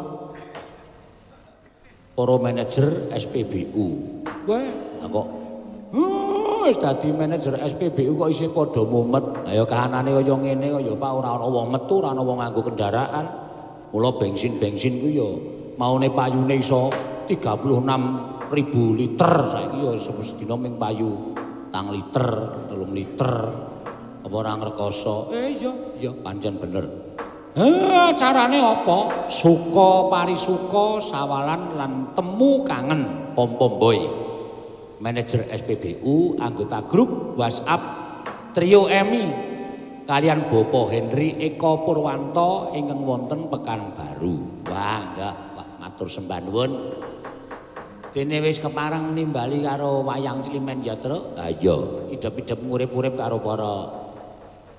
Para manajer SPBU. Wah, kok wis dadi manajer SPBU kok isih padha mumet. Ayo kahanane kaya ngene kaya Pak ora ana wong metu, ora ana wong nganggo kendaraan. Mula bensin-bensin ku ya maune payune iso 36.000 liter saiki ya sedina ming payu 2 liter, 3 liter. Apa ora ngrekoso? Iya, iya pancen bener. Carane apa? Suka parisuka sawalan lan temu kangen pom-pom boy. Manajer SPBU, anggota grup WhatsApp Trio Emi kalian Bapak Henry Eko Purwanto ingkang wonten Pekanbaru. Wah, enggak, wah matur sembah nuwun. Dene wis kepareng nimbali karo wayang Climen ya, Truk. Ha iya, idep-idep ngurip-urip karo para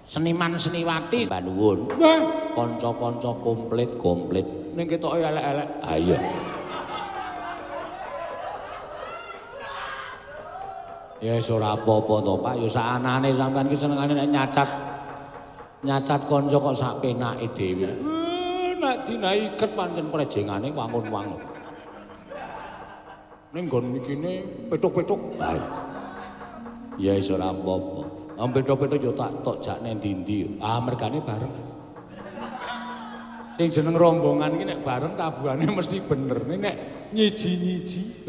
seniman seniwati. Sembah nuwun. Wah, kanca-kanca komplit-komplit. Ning ketoke elek-elek. Ha iya. Ya wis ora apa-apa to, Pak. Ya sakanane sampean iki senengane nek nyacat kanca kok sak penake dhewe. Nek dinahi iket pancen prejengane wangun-wangun. Ning nggon ikine petuk-petuk. Ya wis ora apa-apa. Am petuk-petuk ya tak tok jakne ndi-ndi. Ah mergane bareng. Sing jeneng rombongan iki nek bareng tabuhane mesti bener. Nek nyiji-nyiji.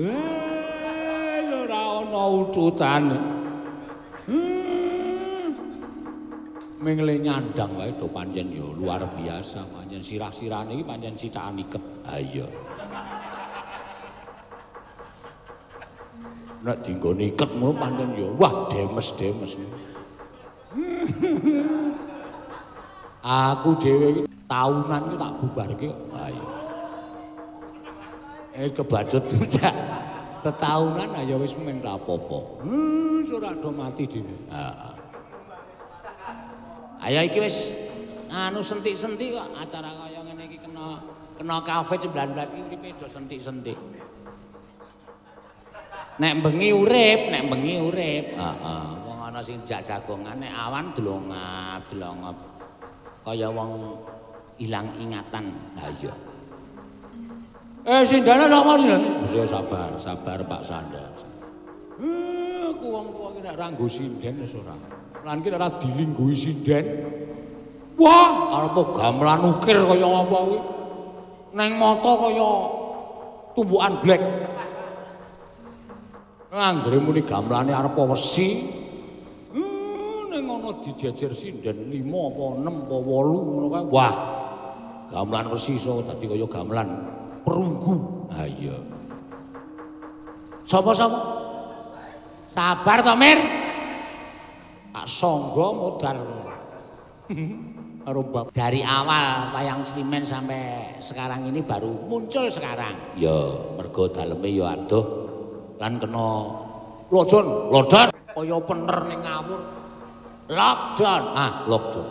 Ora ana ucutane. Mingle nyandang wae do pancen ya luar biasa, pancen sirah-sirahane iki pancen cithakan iket. Ha iya. Nek dinggone iket ngono pancen ya wah demes-demes. Aku dhewe iki taunan iki tak bubarke. Ha iya. Wis kebacut jak. Tetaunan ya wis men ra apa-apa. Wis ora do mati dhewe. Heeh. Ayo iki wis anu sentik-sentik kok acara kaya ngene iki kena Covid-19 iki uripe do sentik-sentik. Nek bengi urip, nek bengi urip. Heeh, wong ana sing jak jagongan nek awan dlongap-dlongop. Kaya wong ilang ingatan. Ha iya. Sindane sapa sindane? Wis sabar, sabar Pak Sanda. Aku wong tuwa iki nek ora nggo sinden wis ora. Lan iki nek ora dilingguhi sinden. Wah, arep gamelan ukir kaya apa kuwi. Neng mata kaya tumpukan blek. Anggere muni gamelane arep wesi. Ning ana dijejer sinden 5 apa 6 apa 8 ngono kae. Wah. Gamelan wesi iso dadi kaya gamelan perunggu. Ha iya. Sapa-sapa? Sabar to, Mir. Tak sangga modar. Karo bab. Dari awal wayang Climen sampai sekarang ini baru muncul sekarang. Ya, mergo daleme ya adoh lan kena lockdown, lockdown kaya pener ning ngawur. Lockdown. Ah, lockdown.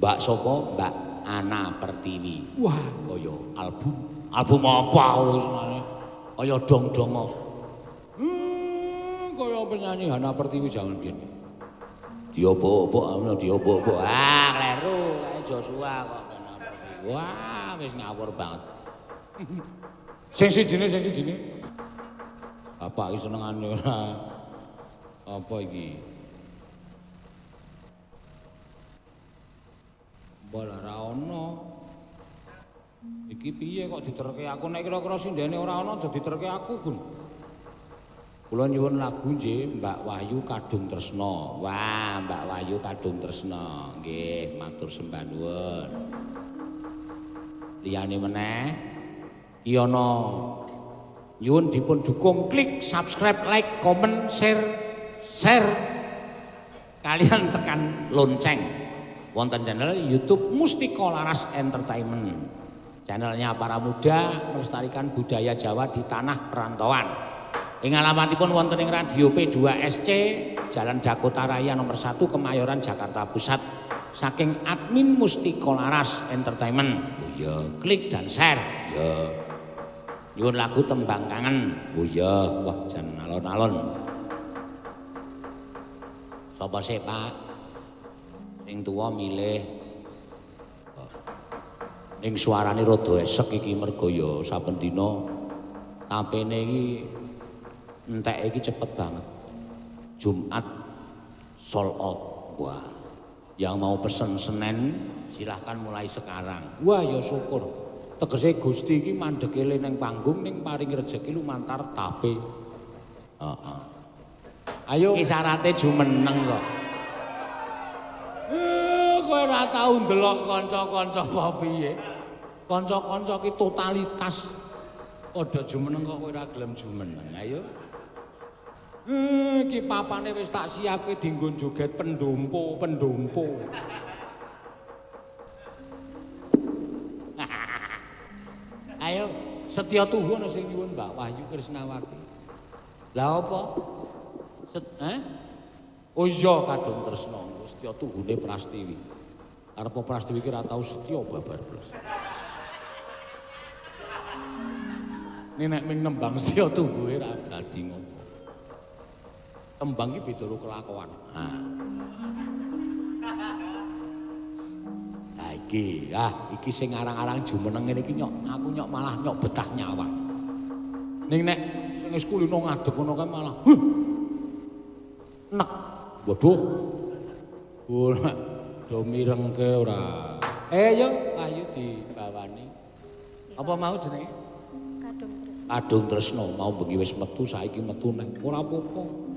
Mbak sapa? Mbak Ana Pertiwi. Wah, kaya album. Album apa senane? Kaya dong-dongo. Kaya penyanyi Hana Pertiwi jaman biyen. Diobok-obok, ana diobok-obok. Ah, kleru kae Joshua kok Hana Pertiwi. Wah, wis ngawur banget. Sing sijine. Bapak iki senengane ora. Apa iki? Bola ora ana. Iki piye kok diterke aku nek kira-kira sindene ora ana aja diterke aku, Gun. Kula nyuwun lagu nggih Mbak Wahyu Kadung Tresna. Wah, Mbak Wahyu Kadung Tresna. Nggih, matur sembah nuwun. Liyane meneh iki ana nyuwun dipun dukung klik subscribe, like, comment, share kalian tekan lonceng. Wonten channel YouTube Mustika Laras Entertainment. Channelnya para muda melestarikan budaya Jawa di tanah perantauan. Ing alamatipun wonten ing Radio P2SC, Jalan Dakota Raya nomor 1 Kemayoran Jakarta Pusat. Saking admin Mustika Laras Entertainment. Oh iya, klik dan share. Ya. Nyuwun lagu tembang kangen. Oh iya, wah jan alon-alon. Sapa sih, Pak? Sing tuwa milih. Ning suarane rada esek iki mergo ya saben dina tapene iki enteke iki cepet banget. Jumat sold out. Wah. Yang mau pesen Senin silahkan mulai sekarang. Wah ya syukur. Tegese Gusti iki mandheke ning panggung ning paring rejeki lumantar tape. Heeh. Ayo iki syarate jumeneng kok. Kowe ora tau ndelok kanca-kanca apa piye. Kanca-kanca ki totalitas padha jumeneng kok kowe ora gelem jumeneng. Ayo. Iki papane wis tak siapke dienggo joget pendompo-pendompo. Ayo, setya tuhu ana sing nyuwun Mbak Wahyu Krisnawati. Lah apa? Oh iya kadung tresna, setya tuhune Prastiwi. Arep Prastiwi ki ora tau setya babar blas. Nek nek ming nembang setya tuhuhe ora dadi ngopo. Tembang ki beda karo kelakuan. Ha. Lah iki, iki sing arang-arang jumeneng ngene iki nyok, aku nyok malah nyok betah nyawang. Ning nek sing wis kulino ngadeg ngono kae malah huh. Nek. Waduh. Ora do mirengke ora. Yo Wahyu dibawani. Apa mau jenenge? Kadung Tresno. Kadung Tresno mau bengi wis metu saiki metu neh. Ora apa-apa.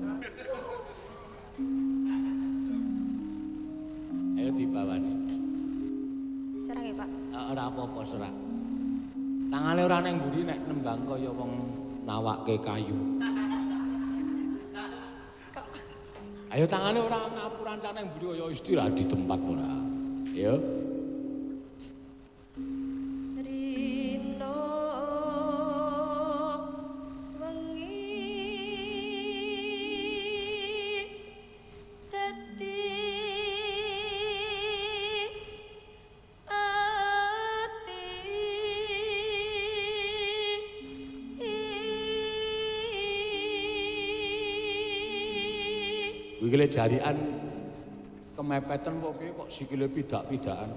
Ayo dibawani. Serang ya, Pak? Ora apa-apa serang. Tangane ora nang mburi nek nembang kaya wong nawake kayu. Ayo tangane ora ngapurancane nang mburi kaya istirahat di tempat ora. Ayo. Kuwi jarian kemepeten apa piye kok sikile pidak-pidakan.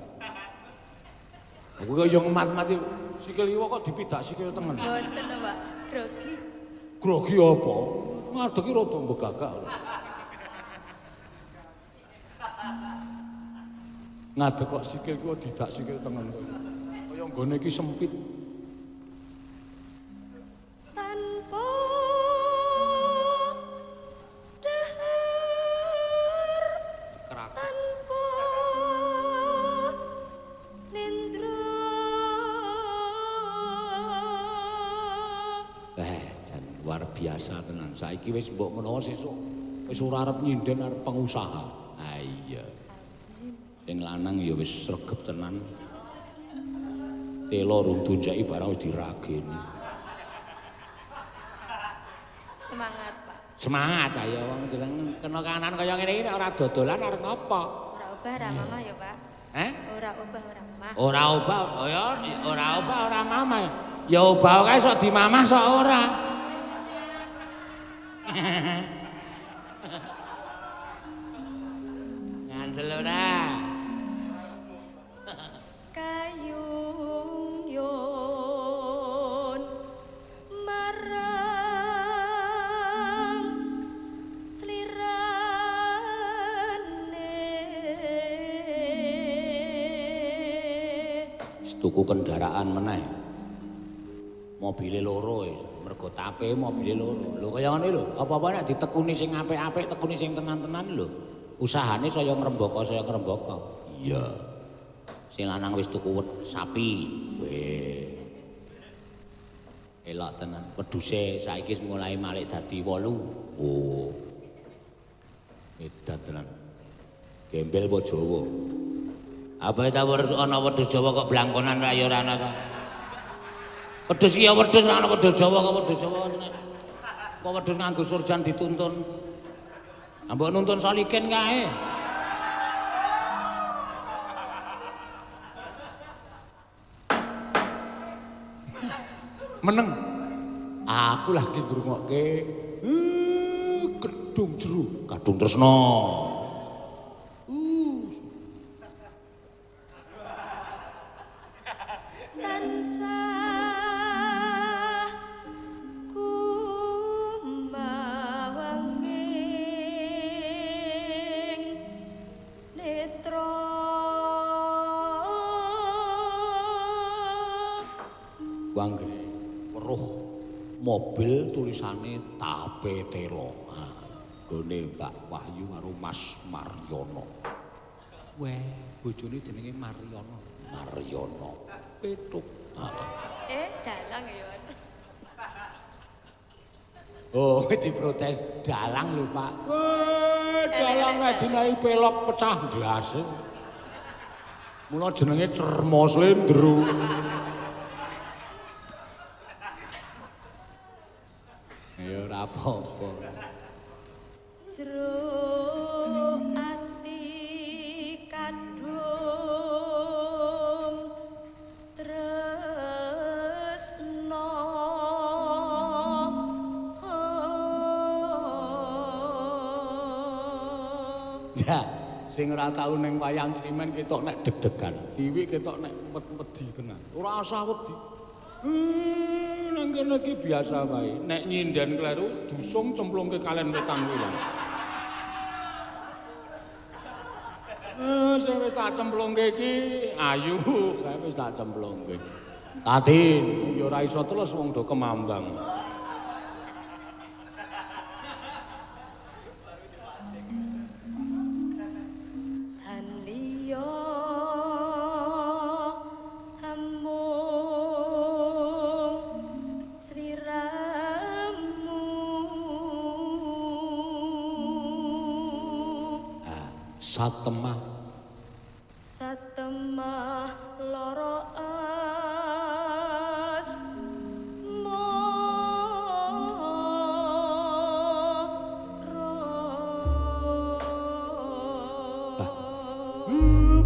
Aku kok yo ngemat-mati sikil kiwa kok dipidak sikil tengen. Mboten, Pak. Grogi. Grogi apa? Ngadeg rada mbegagak. Ngadeg kok sikil kiwa didak sikil tengen kok. Kaya nggone iki sempit. Biasa tenan. Saiki wis mbok menawa sesuk wis ora arep nyinden arep pengusaha. Ha iya. Sing lanang ya wis sregep tenan. Telo rung dunjaki barang wis dirageni. Semangat, Pak. Semangat ayo wong jeneng kena kanan kaya ngene iki nek ora dodolan arep ngopo? Ora obah ora mama ya, Pak. Heh? Ora obah ora mamah. Ora obah, ya ora obah ora mamah. Ya obah kae sok dimamah sok ora. Ngandel ora. Kayung yon marang slirane. Tuku kendaraan meneh. Mobile loro wis, mergo tape mobile loro. Lho kaya ngene lho, apa-apa nek ditekuni sing apik-apik, tekuni sing tenan-tenan lho. Usahane saya ngrembaka, saya ngrembaka. Iya. Sing lanang wis tuku sapi. Weh. Elok tenan. Wedhuse saiki mulai malik dadi 8. Oh. Edan tenan. Gembel apa Jawa? Apa ta ana wedhus Jawa kok blangkonan ra ya ora ana ta? Wedhus iki ya wedhus ora ana wedhus Jawa kok wedhus Jawa tenan. Kok wedhus nganggo surjan dituntun. Mbok nuntun Solikin kae. Meneng. Aku lagi ngrungokke Kedung Jeru, Kadung Tresno. Ku anggere weruh mobil tulisane Tape Telo. Ha, gone Mbak Wahyu karo Mas Maryono. Weh, bojone jenenge Maryono. Maryono. Petuk. Eh, dalang ya. Oh, diprotes dalang lho, Pak. Weh, dalang nek dinahi pelok pecah ndase. Mula jenenge Cermo Slendro. Ya ora apa-apa. Jero ati kadung tresno. Ya, sing ora tau ning wayang Climen ketok nek deg-degan, Tiwi ketok nek wedi tenan. Ora usah wedi. Nang kene iki biasa wae. Nek nyinden kleru dusung cemplungke kalen wetan kuwi lho. Sing wis tak cemplungke iki ayu, kae wis tak cemplungke. Tadin ya ora iso terus wong do kemambang. Satemah satemah loro asmara.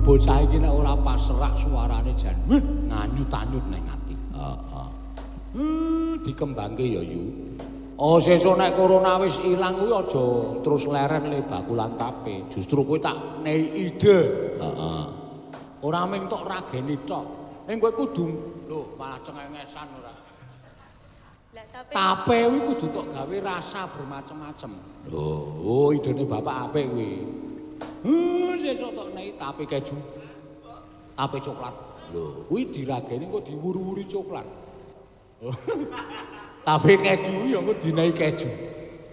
Bocah iki nek ora pasrak suarane jan nganyut-anyut ning ati. Heeh. Dikembangke ya yu. Oh sesuk nek corona wis ilang kuwi aja terus leren le bakulan tape. Justru kowe tak nei ide. Heeh. Ora mung tok rageni tok. Ning kowe kudu lho malah cengengesan ora. Lah tape tape kuwi kudu tok gawe rasa bermacam-macam. Lho, oh idene bapak apik kuwi. Sesuk tok nei tape keju. Tape coklat. Lho, kuwi dirageni engko diwuru-wuri coklat. Tape keju ya engko dinahi keju.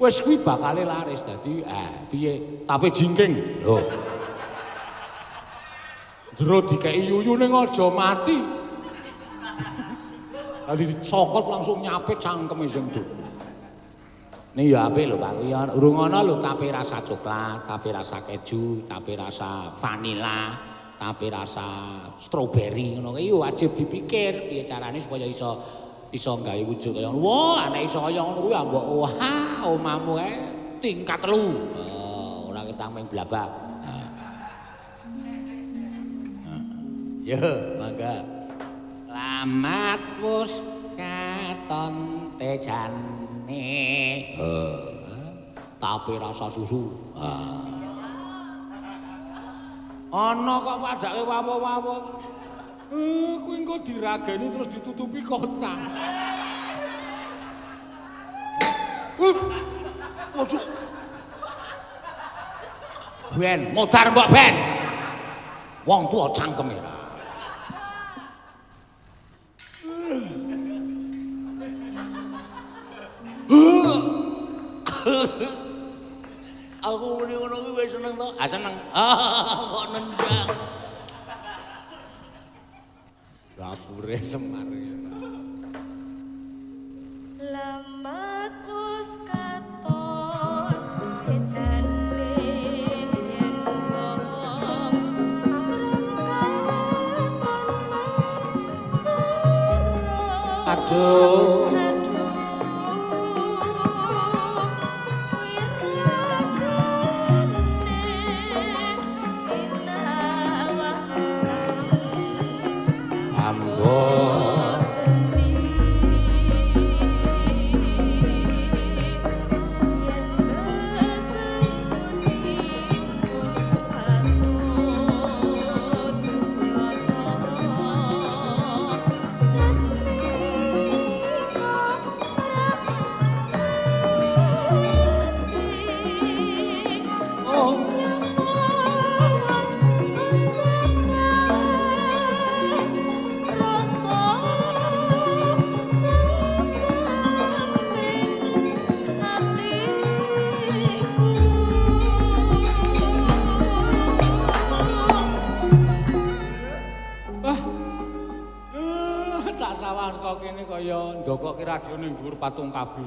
Wis kuwi bakale laris dadi piye tape jingking. Lho. Jero dikeki yuyu ning aja mati. Dadi dicokot langsung nyapit cangkeme sing tuku. Ning ya apik lho Pak, ya urung ana lho tape rasa coklat, tape rasa keju, tape rasa vanila, tape rasa stroberi ngono kuwi wajib dipikir piye carane supaya iso iso gawe wujud kaya ngono. Wah, nek iso kaya ngono kuwi ambok wah omamu kae tingkat 3. Oh, ora ketang ming blabak. Yo, mangga. Lamat wus katon tejane. Tape rasa susu. Ana kok padake wawo-wawo. Kuwi engko dirageni terus ditutupi kota. Waduh. Ben, modar mbok ben. Wong tuwa cangkeme. Aku muni ngono kuwi wis seneng to? Ah seneng. Kok nendang. Dapure Semar. Lamat wis katon tejane yen wong katon mencara. Aduh. Njokoke radio ning dhuwur patung KB.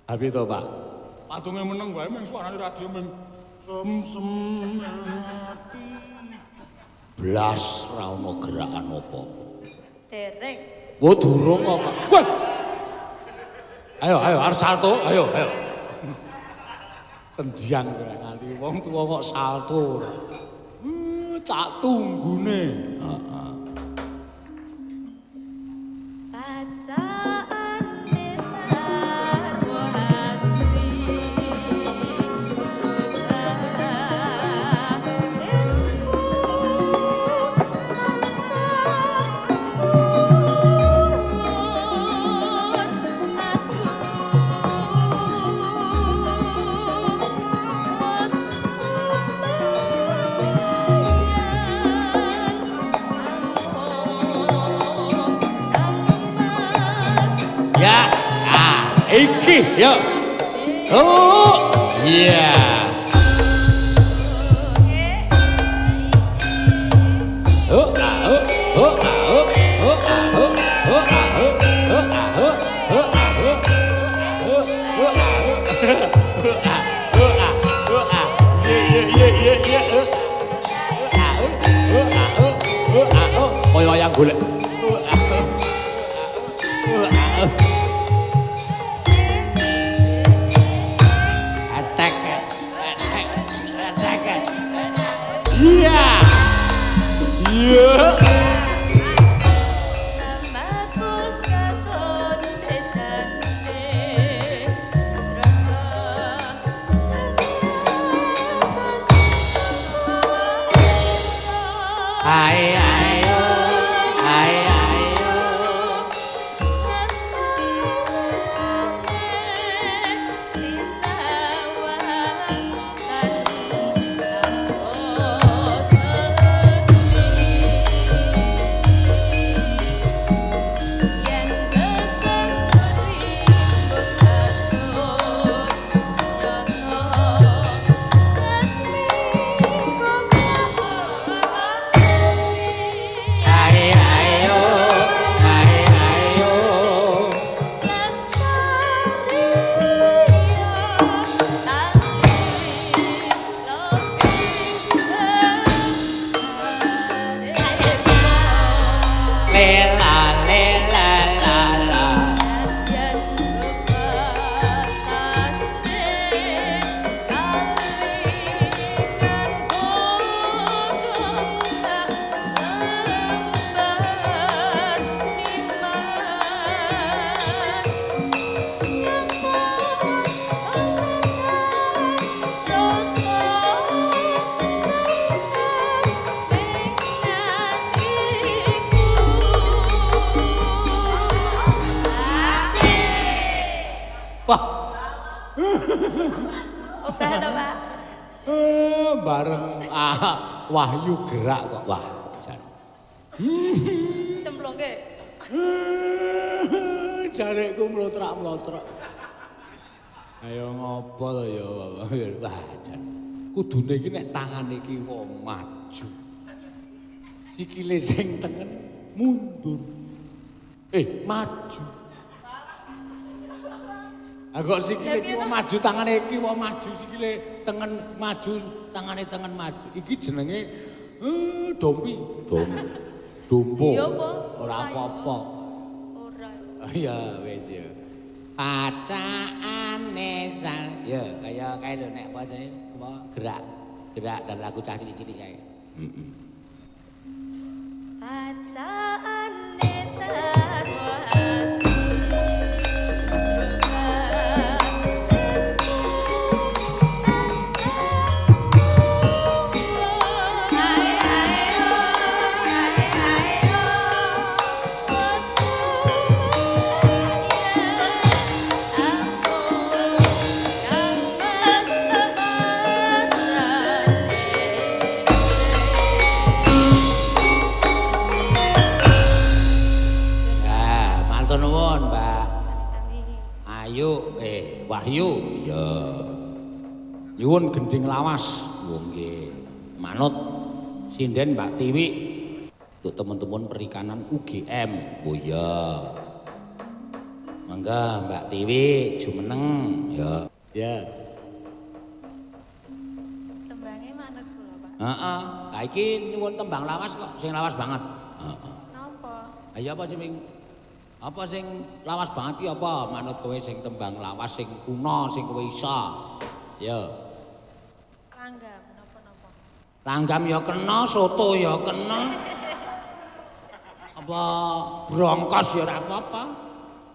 Abi to, Pak. Patunge meneng wae ming suarane radio ming sem-sem ati. Blas ra ono gerakan apa. Dereng. Oh, durung kok, Pak. Wah. Ayo, ayo arep salto, ayo, ayo. Tendiang nganti wong tuwa kok salto. Tak tunggune. Heeh. Pacaane sarwa asri jogatenku tansah urun aduh wis lumayan amung kang mas. Ya, ah, iki yo. Oh, iya. Oh, ah, oh, oh, ah, oh, oh, ah, oh, oh, ah, oh, oh, ah, oh, oh, ah, oh, oh, oh, ah, oh, ah, oh, ah, oh, ah, ye, ye, ye, ye, ye, oh, ah, oh, oh, ah, oh, oh, ah, oh, kaya wayang golek. Oh, ah, oh, oh, ah, oh. Attack, attack, attack. Iya. Iya. Amatus katon tejane srana. Ae ayo, ae ayo. Ae ayo, ae ayo. Lela lela la la. Wah, Obah to, Pak? Bareng ah, Wahyu gerak kok. Wah, jan. Cemplungke. Jarekku mlotrak-mlotrak. Ayo ngopo to ya, Wah, jan. Kudune iki nek tangan iki wong maju. Sikile sing tengen mundur. Maju. Ah kok sikile iki wong maju tangane iki wong maju sikile tengen maju tangane tengen maju. Iki jenenge dompi. Dom. Dompo. Iya apa? Ora apa-apa. Ora. Iya wis ya. Pacaane sal. Ya kaya kae lho nek apa jenenge apa gerak gerak dan lagu cah cilik-cilik kae. Heeh. Pacaane sarwa asri Ayu, Wahyu, ya. Nyuwun gending lawas. Oh nggih. Manut sinden Mbak Tiwi. Untuk teman-teman perikanan UGM. Oh iya. Mangga Mbak Tiwi jumeneng ya. Ya. Tembange manut kula, Pak. Heeh. Lah iki nyuwun tembang lawas kok sing lawas banget. Heeh. Napa? Ayo apa sing apa sing lawas banget iki apa manut kowe sing tembang lawas sing kuno sing kowe iso. Ya. Langgam napa-napa. Langgam ya kena, soto ya kena. Apa brongkos ya ora apa-apa.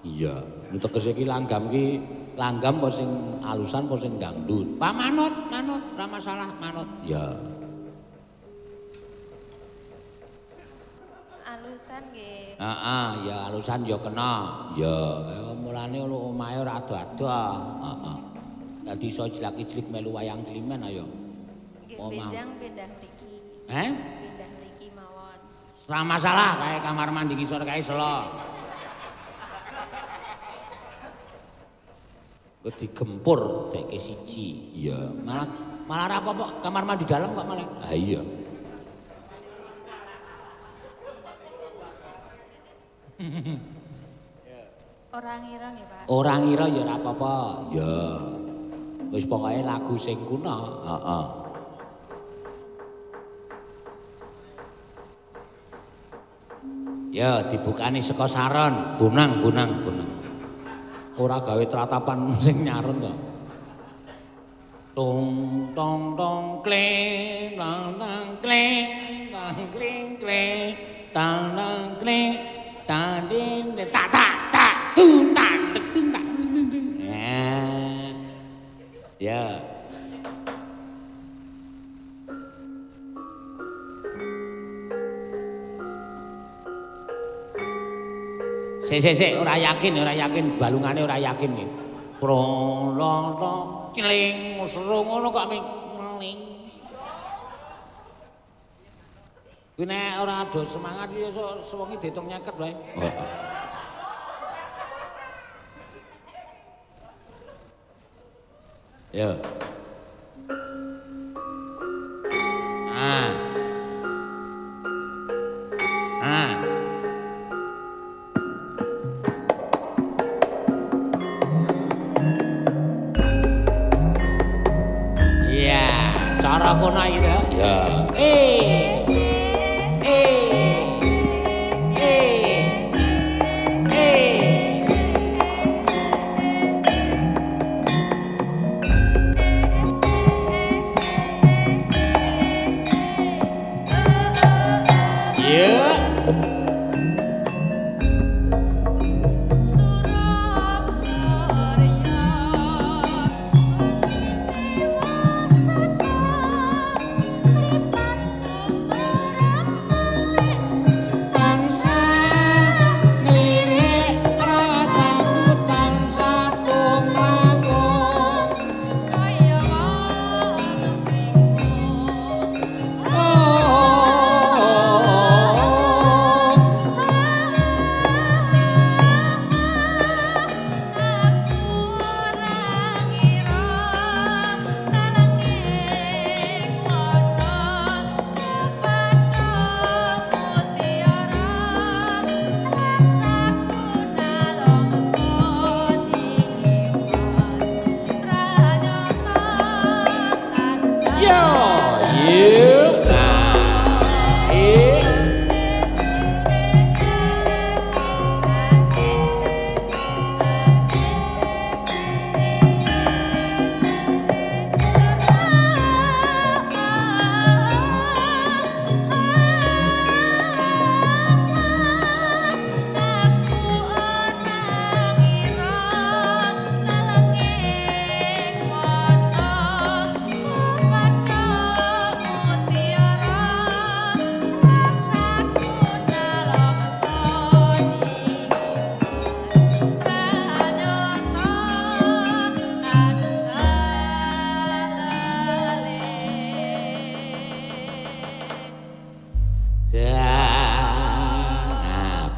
Iya, tegese iki langgam iki langgam apa sing alusan apa sing dangdut. Pak manut, manut, ora masalah, manut. Ya. Alusan nggih. Heeh, ya alusan ya kena. Ya, mulane omahe ora ado-ado. Heeh. Dadi iso jlak-ijlik melu wayang climen ayo. Nggih, benjang pindah mriki. Heh? Pindah mriki mawon. Ora masalah kae kamar mandi ngisor kae selo. Digempur deke siji. Iya, malah malah ora apa-apa kamar mandi dalam kok malah. Ha iya. Ora ngira nggih, Pak. Ora ngira ya ora apa-apa. Ya. Wis pokoke lagu sing kuno. Heeh. Ya dibukani saka saron, bonang bonang bonang. Ora gawe tratapan sing nyarun to. Tong tong tong kleng tang tang kleng tang kleng kleng tang tang kleng tang din tak tak tak tun tak tun tak. Ya. Sik sik sik ora yakin balungane ora yakin iki. Prong long tong cling seru ngono kok mling. Kuwi nek ora ado semangat ya sewengi diitung nyeket wae. Heeh. Ya. Ah. Ah. Iya, cara kono iki to. Ya.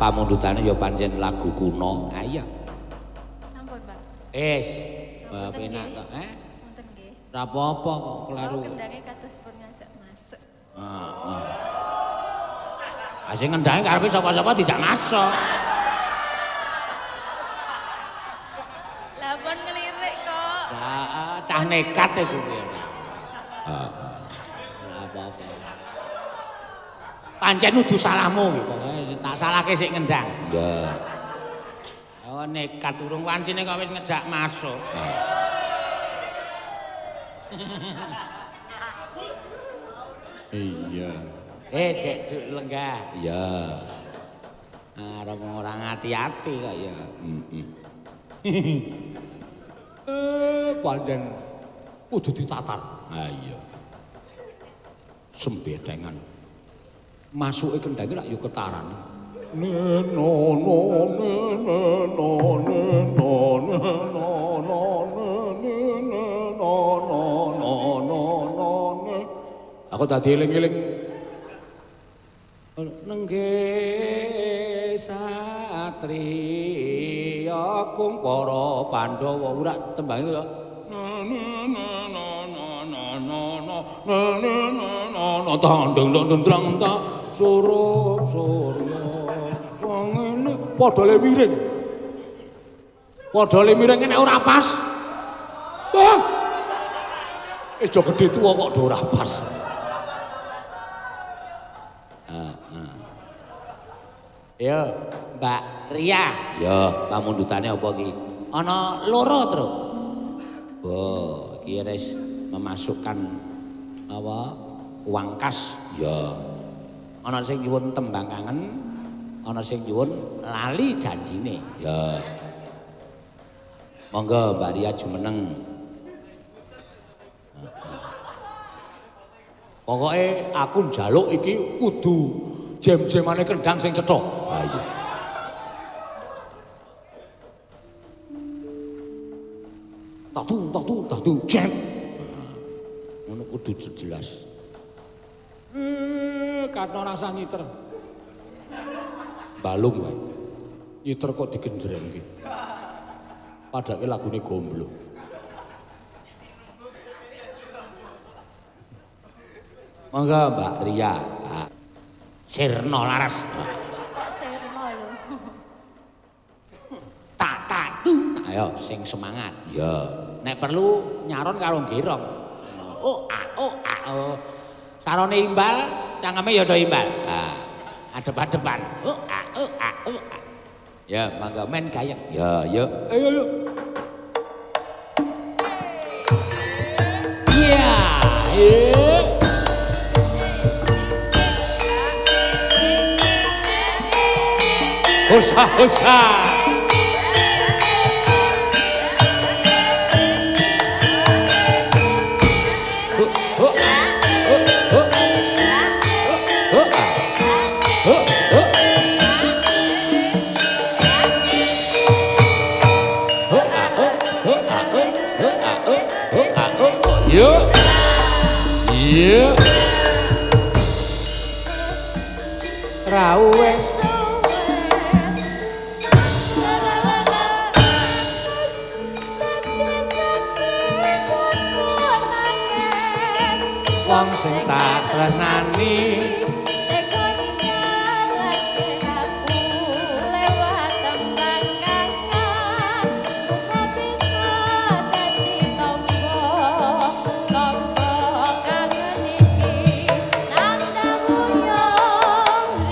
Pamundhutane ya pancen lagu kuno. Ha iya. Sampun, Pak. Wis, penak to, eh? Wonten nggih. Ora apa-apa kok kleru. Kendange kados pun ngajak masuk. Heeh. Ah sing ngendange karepe sapa-sapa dijak masuk. Lah pun ngelirik kok. Heeh, cah nekat e kuwi. Heeh. Ora apa-apa. Pancen udu salahmu iki pokoke tak salahke sik ngendang. Iya. Oh nekat urung wancine kok wis ngejak masuk. Iya. Gek lenggah. Iya. Arep ora ngati-ati kok ya. Heeh. Pancen kudu ditatar. Ha iya. Sembedengan. Masuke kendhange lak ya ketarane. Ne no no ne ne no ne no ne no no ne ne no no no no no ne. Aku dadi eling-eling. Nengge satriya kung para Pandhawa ora tembange to. Na na na na na na na na na na tandang tandang trang ta surup surya wong ngene padha le miring. Padha le miring nek ora pas. Wah. Wis do gedhe tuwa kok do ora pas. Yo, Mbak Ria. Yo, pamundhutane apa iki? Ana loro, Truk. Oh, iki wis memasukkan apa? Uang kas. Ya. Ana sing nyuwun tembang kangen, ana sing nyuwun lali janjine. Ya. Monggo Mbak Ria jumeneng. Pokoke aku njaluk iki kudu jem-jemane kendang sing cetha. Ha iya. Tatu tatu tatu jem. Ngono kudu jelas. Katno rasa ngiter. Balung wae. Ngiter kok digenjrengke. Padake lagune gomblo. Monggo Mbak Ria. Sirna Laras. Kok sirna lho. Tak tak tu. Ayo sing semangat. Ya. Nek perlu nyaron karo gerong. Oh a oh a oh. Sarone imbal, cangkeme ya do imbal. Ha. Adep-adepan. Oh a oh a oh a. Ya, mangga men gayeng. Ya, ya. Ayo ayo. Iya. Iya. Hosa hosa. Ho ho ho ho ho ho ho ho ho ho ho. Yo. Yo. Rawes. Wong sing tak tresnani teko ninggalake aku lewat tembang kangen muga bisa dadi tombo tombo kangen iki nanda wuyung.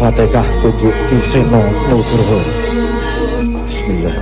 Al-Fatihah kunjuk Ki Seno Nugroho. Bismillah.